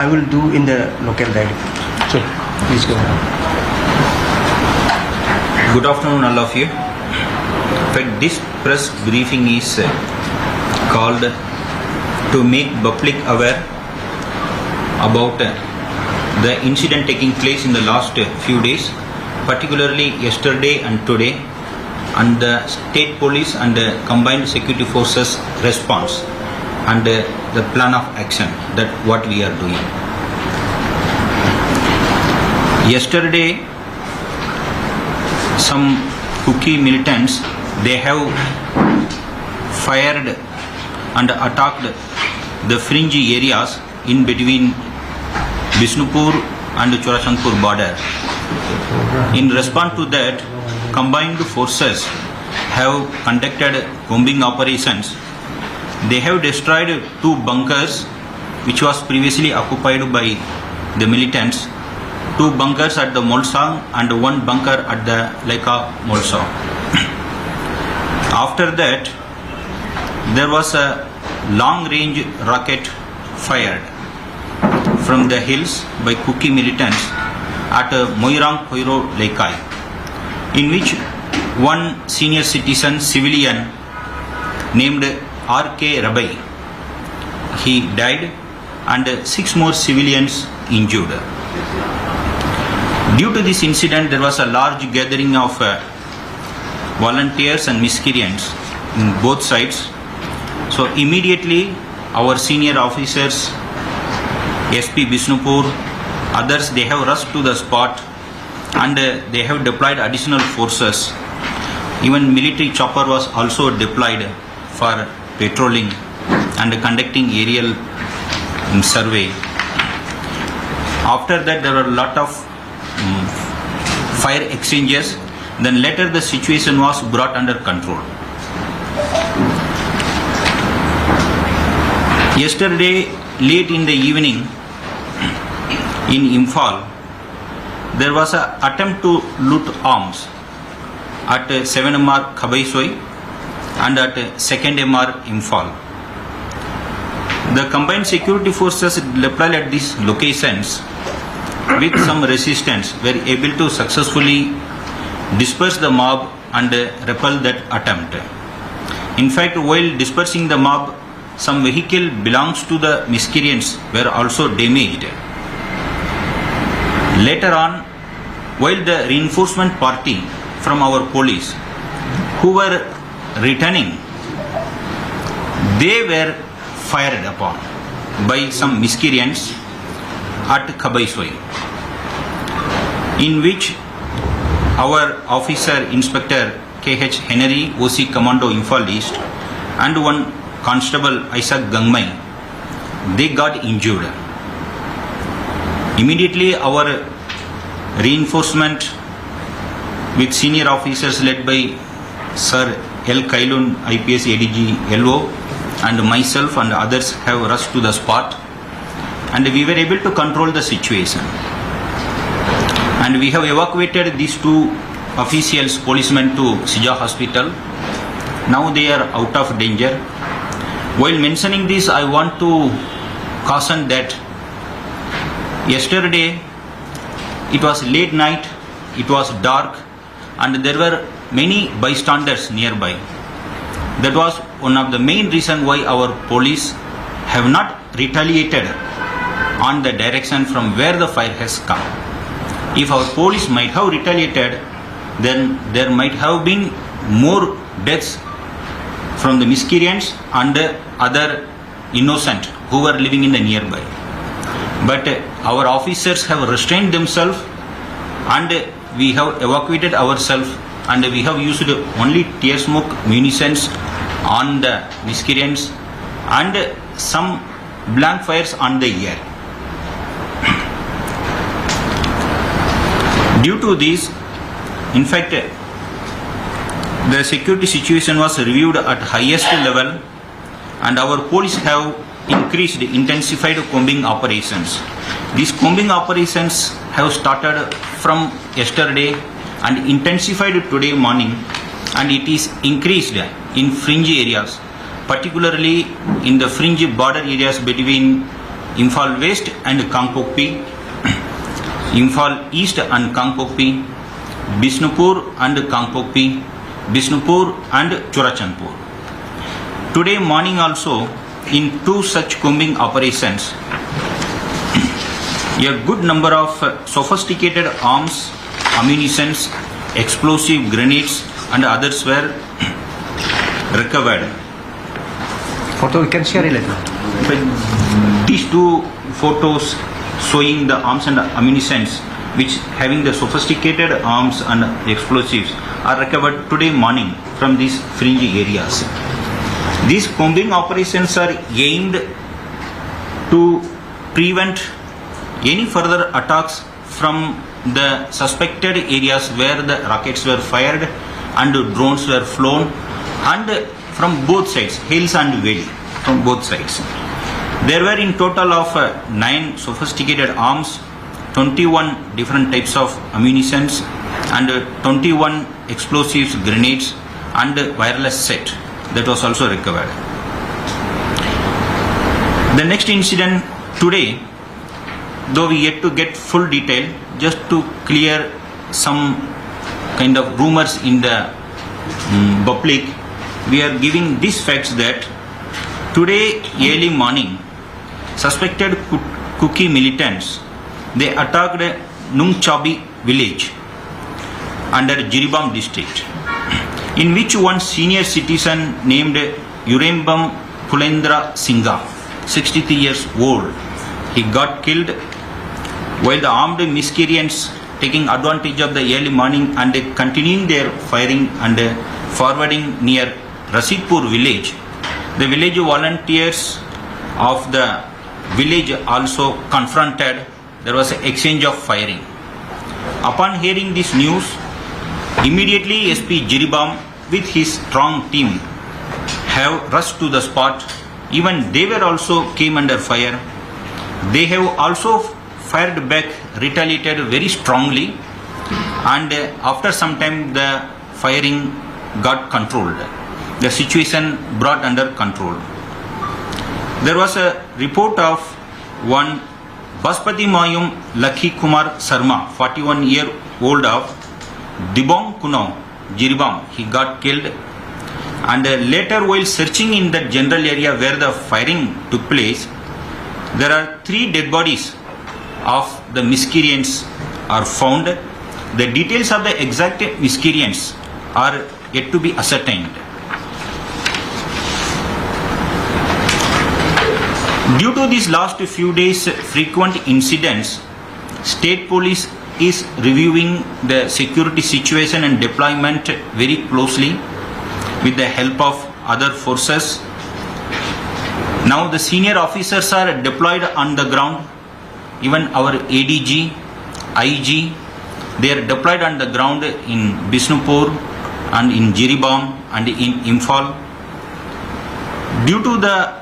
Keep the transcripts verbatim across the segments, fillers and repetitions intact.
I will do in the local dialect. Okay, please go ahead. Good afternoon, all of you. In fact, this press briefing is uh, called to make public aware about uh, the incident taking place in the last uh, few days, particularly yesterday and today, and the state police and the combined security forces response and uh, the plan of action that what we are doing. Yesterday, some Kuki militants, they have fired and attacked the fringe areas in between Bishnupur and Churachandpur border. In response to that, combined forces have conducted combing operations. They have destroyed two bunkers which was previously occupied by the militants, two bunkers at the Molsang and one bunker at the Leka Molsang. After that, there was a long range rocket fired from the hills by Kuki militants at uh, Moirang Koiro Leikai, in which one senior citizen civilian named R K Rabai, he died, and uh, six more civilians injured. Due to this incident, there was a large gathering of uh, volunteers and miscreants in both sides. So immediately, our senior officers, S P Bishnupur, others, they have rushed to the spot and uh, they have deployed additional forces. Even military chopper was also deployed for patrolling and conducting aerial um, survey. After that, there were a lot of um, fire exchanges. Then later, the situation was brought under control. Yesterday, late in the evening, in Imphal, there was an attempt to loot arms at seven M R Khabaisoi and at second M R Imphal. The combined security forces deployed at these locations with some resistance were able to successfully disperse the mob and repel that attempt. In fact, while dispersing the mob, some vehicle belongs to the miscreants were also damaged. Later on, while the reinforcement party from our police who were returning, they were fired upon by some miscreants at Khabaisoi, in which our officer Inspector K H Henry, O C Commando Imphal East, and one constable Isaac Gangmai, they got injured. Immediately, our reinforcement with senior officers led by Sir L Kailun, I P S A D G L O, and myself and others have rushed to the spot, and we were able to control the situation. And we have evacuated these two officials, policemen, to Shija Hospital. Now they are out of danger. While mentioning this, I want to caution that yesterday it was late night, it was dark, and there were many bystanders nearby. That was one of the main reason why our police have not retaliated on the direction from where the fire has come. If our police might have retaliated, then there might have been more deaths from the miscreants and other innocent who were living in the nearby. But uh, our officers have restrained themselves, and uh, we have evacuated ourselves, and we have used only tear smoke munitions on the miscreants and some blank fires on the air. Due to this, in fact, the security situation was reviewed at highest level, and our police have increased, intensified combing operations. These combing operations have started from yesterday and intensified today morning, and it is increased in fringe areas. particularly in the fringe border areas between Imphal West and Kangpokpi, Imphal East and Kangpokpi, Bishnupur and Kangpokpi, Bishnupur and Churachandpur. Today morning also, in two such combing operations, a good number of sophisticated arms, ammunitions, explosive grenades and others were recovered. Photo, you can share it later. But these two photos showing the arms and ammunitions which having the sophisticated arms and explosives are recovered today morning from these fringe areas. These combing operations are aimed to prevent any further attacks from the suspected areas where the rockets were fired and drones were flown, and from both sides, hills and valley, from both sides. There were in total of uh, nine sophisticated arms, twenty-one different types of ammunitions, and uh, twenty-one explosives, grenades, and wireless set that was also recovered. The next incident today, though we yet to get full detail, just to clear some kind of rumors in the mm, public, we are giving these facts that today early morning, suspected Ku- Kuki militants, they attacked Nungchabi village under Jiribam district, in which one senior citizen named Urembam Pulendra Singha, sixty-three years old, he got killed while the armed miscreants taking advantage of the early morning and continuing their firing and forwarding near Rasipur village. The village volunteers of the village also confronted. There was an exchange of firing. Upon hearing this news, immediately S P Jiribam with his strong team have rushed to the spot. Even they were also came under fire. They have also fired back, retaliated very strongly, and uh, after some time the firing got controlled. the situation brought under control. There was a report of one Baspati Mayum Lakhi Kumar Sharma, forty-one year old of Dibong Kunong, Jiribam. He got killed, and uh, later, while searching in that general area where the firing took place, there are three dead bodies of the miscreants are found. The details of the exact miscreants are yet to be ascertained. Due to these last few days' frequent incidents, state police is reviewing the security situation and deployment very closely with the help of other forces. Now the senior officers are deployed on the ground. Even our A D G, I G, they are deployed on the ground in Bishnupur and in Jiribam and in Imphal. Due to the,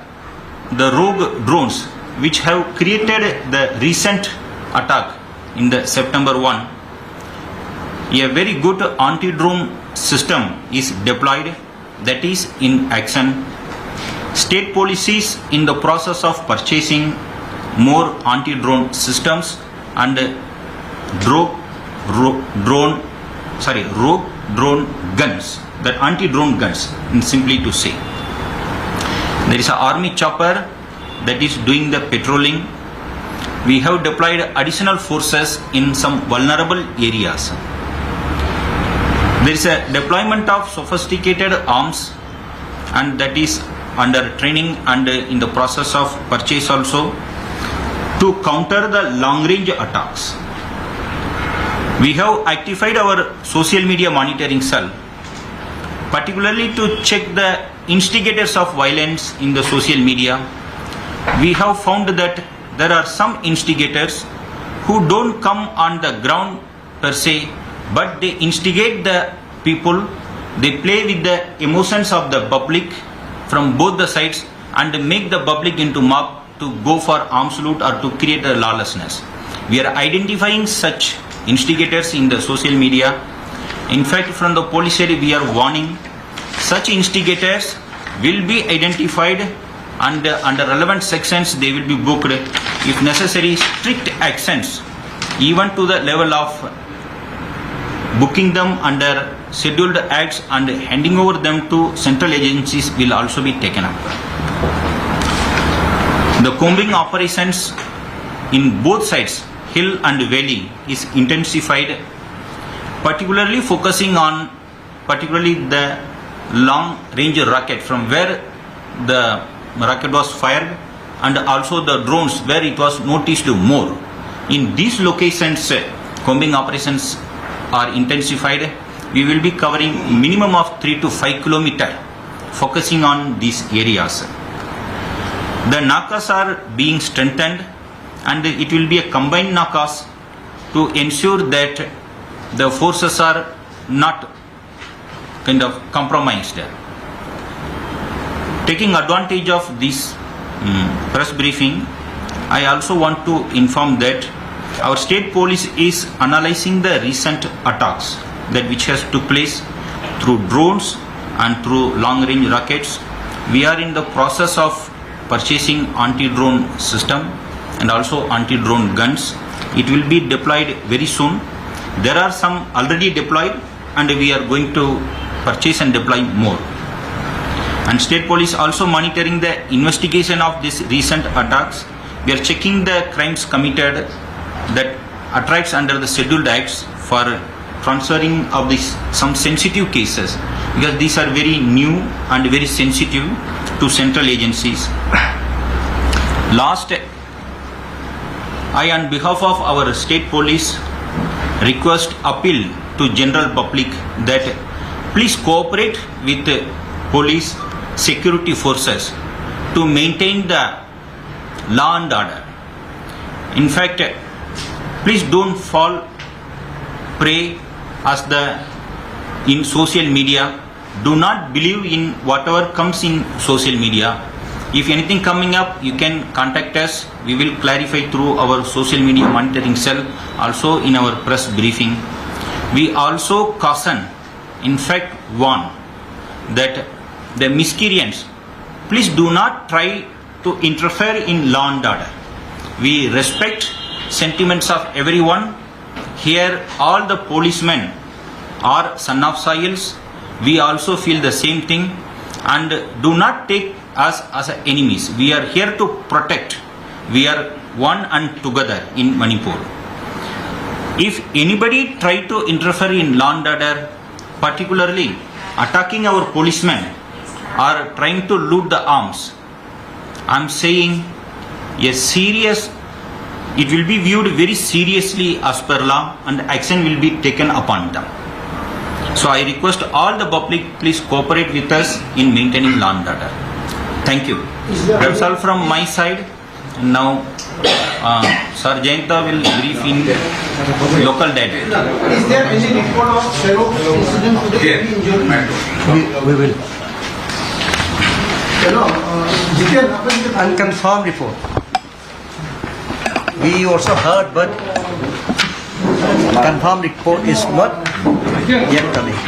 the rogue drones which have created the recent attack in the September one, a very good anti-drone system is deployed, that is in action. State police is in the process of purchasing more anti-drone systems and dro-, ro-, drone, sorry, rogue drone guns, that anti-drone guns, in simply to say. There is an army chopper that is doing the patrolling. We have deployed additional forces in some vulnerable areas. There is a deployment of sophisticated arms, and that is under training and in the process of purchase also, to counter the long range attacks. We have activated our social media monitoring cell, particularly to check the instigators of violence in the social media. We have found that there are some instigators who don't come on the ground per se, but they instigate the people, they play with the emotions of the public from both the sides and make the public into mob to go for arms loot or to create a lawlessness. We are identifying such instigators in the social media. In fact, from the police side, we are warning Such instigators will be identified and, uh, under relevant sections they will be booked. If necessary, strict actions, even to the level of booking them under scheduled acts and handing over them to central agencies, will also be taken up. The combing operations in both sides, hill and valley, is intensified, particularly focusing on particularly the long range rocket from where the rocket was fired, and also the drones where it was noticed more. In these locations, uh, combing operations are intensified. We will be covering minimum of three to five kilometer, focusing on these areas. The nakas are being strengthened, and it will be a combined nakas to ensure that the forces are not kind of compromised. Taking advantage of this, mm, press briefing, I also want to inform that our state police is analyzing the recent attacks that which has took place through drones and through long-range rockets. We are in the process of purchasing anti-drone system and also anti-drone guns. It will be deployed very soon. There are some already deployed, and we are going to purchase and deploy more. And state police also monitoring the investigation of these recent attacks. We are checking the crimes committed that attracts under the scheduled acts for transferring of these some sensitive cases, because these are very new and very sensitive to central agencies. Last, I, on behalf of our state police, request appeal to general public that please cooperate with police security forces to maintain the law and order. In fact, please don't fall prey as the in social media. Do not believe in whatever comes in social media. If anything coming up, you can contact us. We will clarify through our social media monitoring cell, also in our press briefing. We also caution, in fact warn, that the miscreants, please do not try to interfere in law and order. We respect sentiments of everyone. Here, all the policemen are son of soils. We also feel the same thing, and do not take us as enemies. We are here to protect. We are one and together in Manipur. If anybody try to interfere in law and order, particularly attacking our policemen or trying to loot the arms, I'm saying a serious, it will be viewed very seriously as per law and action will be taken upon them. So I request all the public, please cooperate with us in maintaining law and order. Thank you. That's all from my side. And now, uh, Sir Jayanta will brief in local dialect. Is there any report of Sherok incident with the heavy injury? We, we will. Hello, uh, Jiten, आप लोग Unconfirmed report. We also heard, but confirmed report is not yet coming.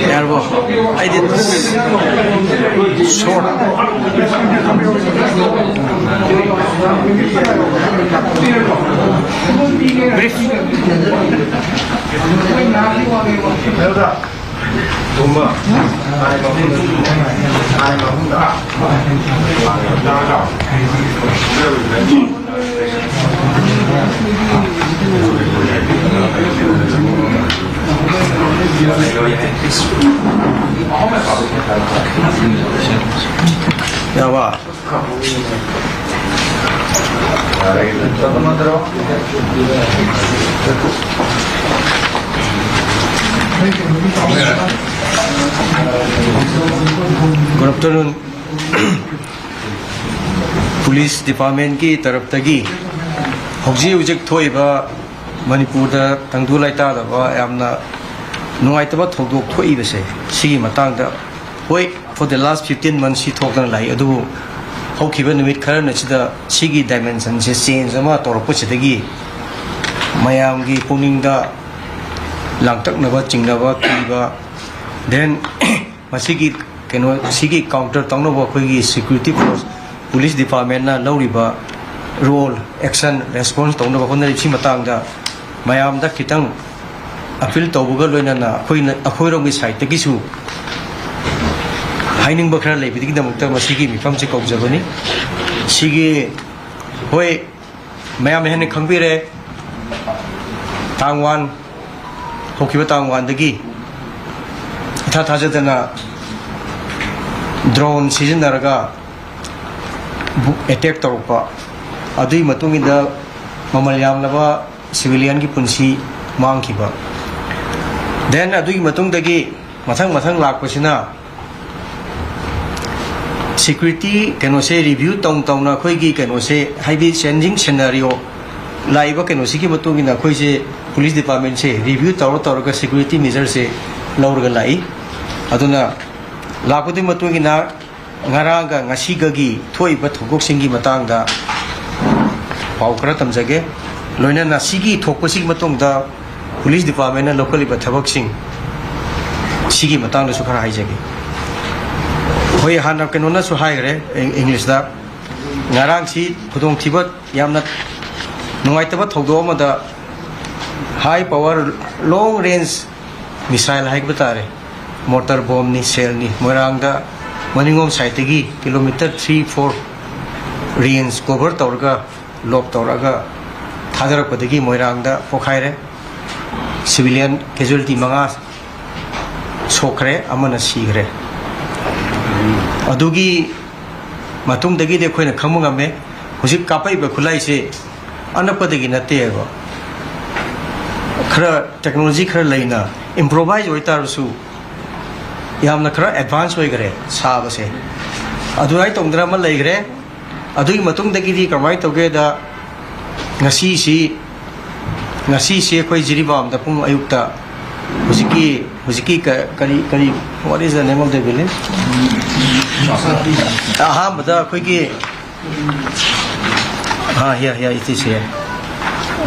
Nervo. I did short. Brief. Yawa. Good afternoon. Police Departmentꯀꯤ ꯇꯔꯞꯇꯒꯤ ꯍꯧꯖꯤꯛ ꯍꯧꯖꯤꯛ ꯊꯣꯛꯏꯕ ꯃꯅꯤꯄꯨꯔꯗ ꯇꯪꯗꯨ ꯂꯩꯇꯥꯗꯕ ꯌꯥꯝꯅ ꯅꯨꯡꯉꯥꯏꯇꯕ ꯊꯧꯗꯣꯛ ꯊꯣꯛꯏꯕꯁꯦ, ꯁꯤꯒꯤ ꯃꯇꯥꯡꯗ, ꯍꯣꯏ, for the last fifteen months ꯁꯤ ꯊꯣꯛꯇꯅ ꯂꯥꯛꯏ, ꯑꯗꯨꯕꯨ ꯍꯧꯈꯤꯕ ꯅꯨꯃꯤꯠ ꯈꯔꯅꯁꯤꯗ ꯁꯤꯒꯤ dimensionꯁꯦ change ꯑꯃ ꯇꯧꯔꯛꯄꯁꯤꯗꯒꯤ ꯃꯌꯥꯝꯒꯤ ꯄꯨꯛꯅꯤꯡꯗ ꯂꯥꯡꯇꯛꯅꯕ, ꯆꯤꯡꯅꯕ, ꯀꯤꯕ, then ꯃꯁꯤꯒꯤ ꯀꯩꯅꯣ, ꯁꯤꯒꯤ counter ꯇꯧꯅꯕ ꯑꯩꯈꯣꯏꯒꯤ security force, police departmentꯅ ꯂꯧꯔꯤꯕ role, action, response ꯇꯧꯅꯕ ꯍꯣꯠꯅꯔꯤꯕꯁꯤ ꯃꯇꯥꯡꯗ ꯃꯌꯥꯝꯗ ꯈꯤꯇꯪ appeal ꯇꯧꯕꯒ ꯂꯣꯏꯅꯅ ꯑꯩꯈꯣꯏꯅ, ꯑꯩꯈꯣꯏꯔꯣꯝꯒꯤ sideꯇꯒꯤꯁꯨ ꯍꯥꯏꯅꯤꯡꯕ ꯈꯔ ꯂꯩꯕꯗꯒꯤꯗꯃꯛꯇ ꯃꯁꯤꯒꯤ ꯃꯤꯐꯝꯁꯦ ꯀꯧꯖꯕꯅꯤ꯫ ꯁꯤꯒꯤ, ꯍꯣꯏ, ꯃꯌꯥꯝꯅ ꯍꯦꯟꯅ ꯈꯪꯕꯤꯔꯦ, ꯇꯥꯡ one, ꯍꯧꯈꯤꯕ ꯇꯥꯡ oneꯗꯒꯤ ꯏꯊꯥ ꯊꯥꯖꯗꯅ drone ꯁꯤꯖꯤꯟꯅꯔꯒ attack ꯇꯧꯔꯛꯄ, ꯑꯗꯨꯒꯤ ꯃꯇꯨꯡ ꯏꯟꯅ ꯃꯃꯜ ꯌꯥꯝꯂꯕ civilianꯒꯤ ꯄꯨꯟꯁꯤ ꯃꯥꯡꯈꯤꯕ, then ꯑꯗꯨꯒꯤ ꯃꯇꯨꯡꯗꯒꯤ ꯃꯊꯪ ꯃꯊꯪ ꯂꯥꯛꯄꯁꯤꯅ security ꯀꯩꯅꯣꯁꯦ review ꯇꯧ ꯇꯧꯅ ꯑꯩꯈꯣꯏꯒꯤ ꯀꯩꯅꯣꯁꯦ, ꯍꯥꯏꯗꯤ changing scenario ꯂꯥꯛꯏꯕ ꯀꯩꯅꯣꯁꯤꯒꯤ ꯃꯇꯨꯡ ꯏꯟꯅ ꯑꯩꯈꯣꯏꯁꯦ police departmentꯁꯦ review ꯇꯧꯔ ꯇꯧꯔꯒ security measureꯁꯦ ꯂꯧꯔꯒ ꯂꯥꯛꯏ꯫ ꯑꯗꯨꯅ ꯂꯥꯛꯄꯗꯨꯒꯤ ꯃꯇꯨꯡ ꯏꯟꯅ ꯉꯔꯥꯡꯒ ꯉꯁꯤꯒꯒꯤ ꯊꯣꯛꯏꯕ ꯊꯧꯗꯣꯛꯁꯤꯡꯒꯤ ꯃꯇꯥꯡꯗ ꯄꯥꯎ ꯈꯔ ꯇꯝꯖꯒꯦ꯫ ꯂꯣꯏꯅꯅ ꯁꯤꯒꯤ ꯊꯣꯛꯄꯁꯤꯒꯤ ꯃꯇꯨꯡꯗ police departmentꯅ ꯂꯧꯈꯠꯂꯤꯕ ꯊꯕꯛꯁꯤꯡ ꯁꯤꯒꯤ ꯃꯇꯥꯡꯗꯁꯨ ꯈꯔ ꯍꯥꯏꯖꯒꯦ꯫ ꯍꯣꯏ, ꯍꯥꯟꯅ ꯀꯩꯅꯣꯅꯁꯨ ꯍꯥꯏꯈ꯭ꯔꯦ, ꯏꯪ-, Englishꯇ꯫ ꯉꯔꯥꯡꯁꯤ ꯈꯨꯗꯣꯡꯊꯤꯕ, ꯌꯥꯝꯅ ꯅꯨꯡꯉꯥꯏꯇꯕ ꯊꯧꯗꯣꯛ ꯑꯃꯗ high power, long range missile ꯍꯥꯏꯕ ꯇꯥꯔꯦ, mortar bombꯅꯤ, shellꯅꯤ, ꯃꯣꯏꯔꯥꯡꯗ ꯃꯅꯤꯡꯂꯣꯝ sideꯇꯒꯤ kilometre three four range cover ꯇꯧꯔꯒ, lob ꯇꯧꯔꯒ ꯊꯥꯗꯔꯛꯄꯗꯒꯤ ꯃꯣꯏꯔꯥꯡꯗ ꯄꯣꯈꯥꯏꯔꯦ꯫ Civilian casualty ꯃꯉꯥ ꯁꯣꯛꯈ꯭ꯔꯦ, ꯑꯃꯅ ꯁꯤꯈ꯭ꯔꯦ꯫ ꯑꯗꯨꯒꯤ ꯃꯇꯨꯡꯗꯒꯤꯗꯤ ꯑꯩꯈꯣꯏꯅ ꯈꯪꯕ ꯉꯝꯃꯦ, ꯍꯧꯖꯤꯛ ꯀꯥꯞꯄꯛꯏꯕ ꯈꯨꯠꯂꯥꯏꯁꯦ ꯑꯅꯛꯄꯗꯒꯤ ꯅꯠꯇꯦꯕ, ꯈꯔ technology ꯈꯔ ꯂꯩꯅ improvise ꯑꯣꯏꯇꯥꯔꯁꯨ ꯌꯥꯝꯅ ꯈꯔ advance ꯑꯣꯏꯈ꯭ꯔꯦ ꯁꯥꯕꯁꯦ꯫ ꯑꯗꯨꯃꯥꯏꯅ ꯇꯧꯗꯅ ꯑꯃ ꯂꯩꯈ꯭ꯔꯦ꯫ ꯑꯗꯨꯒꯤ ꯃꯇꯨꯡꯗꯒꯤꯗꯤ ꯀꯃꯥꯏꯅ ꯇꯧꯒꯦꯗ, ꯉꯁꯤꯁꯤ, ꯉꯁꯤꯁꯤ ꯑꯩꯈꯣꯏ ꯖꯤꯔꯤꯕꯥꯝꯗ ꯄꯨꯡ ꯑꯌꯨꯛꯇ ꯍꯧꯖꯤꯛꯀꯤ ꯍꯧꯖꯤꯛꯀꯤ ꯀ- ꯀꯔꯤ ꯀꯔꯤ what is the name of the village? ꯑꯍꯥꯟꯕꯗ ꯑꯩꯈꯣꯏꯒꯤ ꯍꯤꯌꯥ ꯍꯤꯌꯥ ꯏꯇꯤꯁꯦ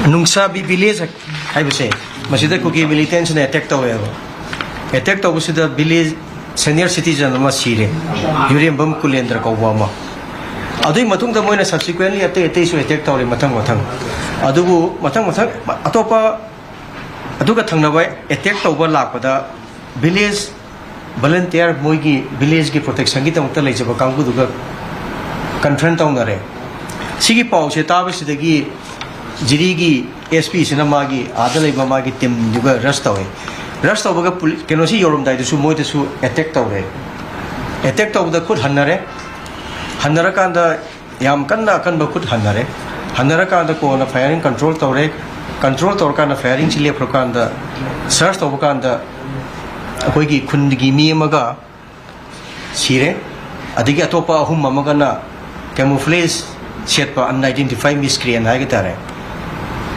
ꯅꯨꯡꯁꯥꯕꯤ ꯚꯤꯂꯦꯖ ꯍꯥꯏꯕꯁꯦ, ꯃꯁꯤꯗ ꯀꯨꯀꯤ ꯃꯤꯂꯤꯇꯦꯟꯁꯤꯅ ꯑꯦꯇꯦꯛ ꯇꯧꯋꯦꯕ꯫ ꯑꯦꯇꯦꯛ ꯇꯧꯕꯁꯤꯗ ꯚꯤꯂꯦꯖ ꯁꯦꯅꯤꯌꯔ ꯁꯤꯇꯤꯖꯟ ꯑꯃ ꯁꯤꯔꯦ, ꯌꯨꯔꯦꯝꯕꯝ ꯀꯨꯂꯦꯟꯗ꯭ꯔ ꯀꯧꯕ ꯑꯃ꯫ ꯑꯗꯨꯒꯤ ꯃꯇꯨꯡꯗ ꯃꯣꯏꯅ ꯁꯕꯁꯤꯀ꯭ꯋꯦꯟꯂꯤ ꯑꯇꯩ ꯑꯇꯩꯁꯨ ꯑꯦꯇꯦꯛ ꯇꯧꯔꯦ, ꯃꯊꯪ ꯃꯊꯪ꯫ ꯑꯗꯨꯕꯨ ꯃꯊꯪ ꯃꯊꯪ ꯑꯇꯣꯞꯄ ꯑꯗꯨꯒ ꯊꯪꯅꯕ ꯑꯦꯇꯦꯛ ꯇꯧꯕ ꯂꯥꯛꯄꯗ ꯚꯤꯂꯦꯖ ꯚꯂꯟꯇꯤꯌꯔ, ꯃꯣꯏꯒꯤ ꯚꯤꯂꯦꯖꯀꯤ ꯄ꯭ꯔꯣꯇꯦꯛꯁꯟꯒꯤꯗꯃꯛꯇ ꯂꯩꯖꯕ ꯀꯥꯡꯕꯨꯗꯨꯒ ꯀꯟꯐ꯭ꯔꯟ ꯇꯧꯅꯔꯦ꯫ ꯁꯤꯒꯤ ꯄꯥꯎꯁꯦ ꯇꯥꯕꯁꯤꯗꯒꯤ ꯖꯤꯔꯤꯒꯤ ꯑꯦꯁ ꯄꯤꯁꯤꯅ ꯃꯥꯒꯤ ꯑꯥꯗ ꯂꯩꯕ ꯃꯥꯒꯤ ꯇꯤꯝꯗꯨꯒ ꯔꯁ ꯇꯧꯋꯦ꯫ ꯔꯁ ꯇꯧꯕꯒ ꯄꯨꯂꯤ- ꯀꯩꯅꯣꯁꯤ ꯌꯧꯔꯝꯗꯥꯏꯗꯁꯨ ꯃꯣꯏꯗꯁꯨ ꯑꯦꯇꯦꯛ ꯇꯧꯔꯦ꯫ ꯑꯦꯇꯦꯛ ꯇꯧꯕꯗ ꯈꯨꯠ ꯍꯟꯅꯔꯦ꯫ ꯍꯟꯅꯔꯀꯥꯟꯗ ꯌꯥꯝ ꯀꯟꯅ ꯑꯀꯟꯕ ꯈꯨꯠ ꯍꯟꯅꯔꯦ꯫ ꯍꯟꯅꯔꯀꯥꯟꯗ ꯀꯣꯟꯅ ꯐꯥꯌꯔꯤꯡ ꯀꯟꯇ꯭ꯔꯣꯜ ꯇꯧꯔꯦ꯫ ꯀꯟꯇ꯭ꯔꯣꯜ ꯇꯧꯔꯀꯥꯟꯗ ꯐꯥꯌꯔꯤꯡꯁꯤ ꯂꯦꯞꯈ꯭ꯔꯀꯥꯟꯗ, ꯁꯔꯆ ꯇꯧꯕ ꯀꯥꯟꯗ ꯑꯩꯈꯣꯏꯒꯤ ꯈꯨꯟꯒꯤ ꯃꯤ ꯑꯃꯒ ꯁꯤꯔꯦ꯫ ꯑꯗꯒꯤ ꯑꯇꯣꯞꯄ ꯑꯍꯨꯝ ꯑꯃꯒꯅ ꯀꯦꯃꯨꯐ꯭ꯂꯦꯖ ꯁꯦꯠꯄ ꯑꯟꯑꯥꯏꯗꯦꯟꯇꯤꯐꯥꯏ ꯃꯤꯁꯀ꯭ꯔꯤꯌꯦꯟ ꯍꯥꯏꯒ ꯇꯥꯔꯦ,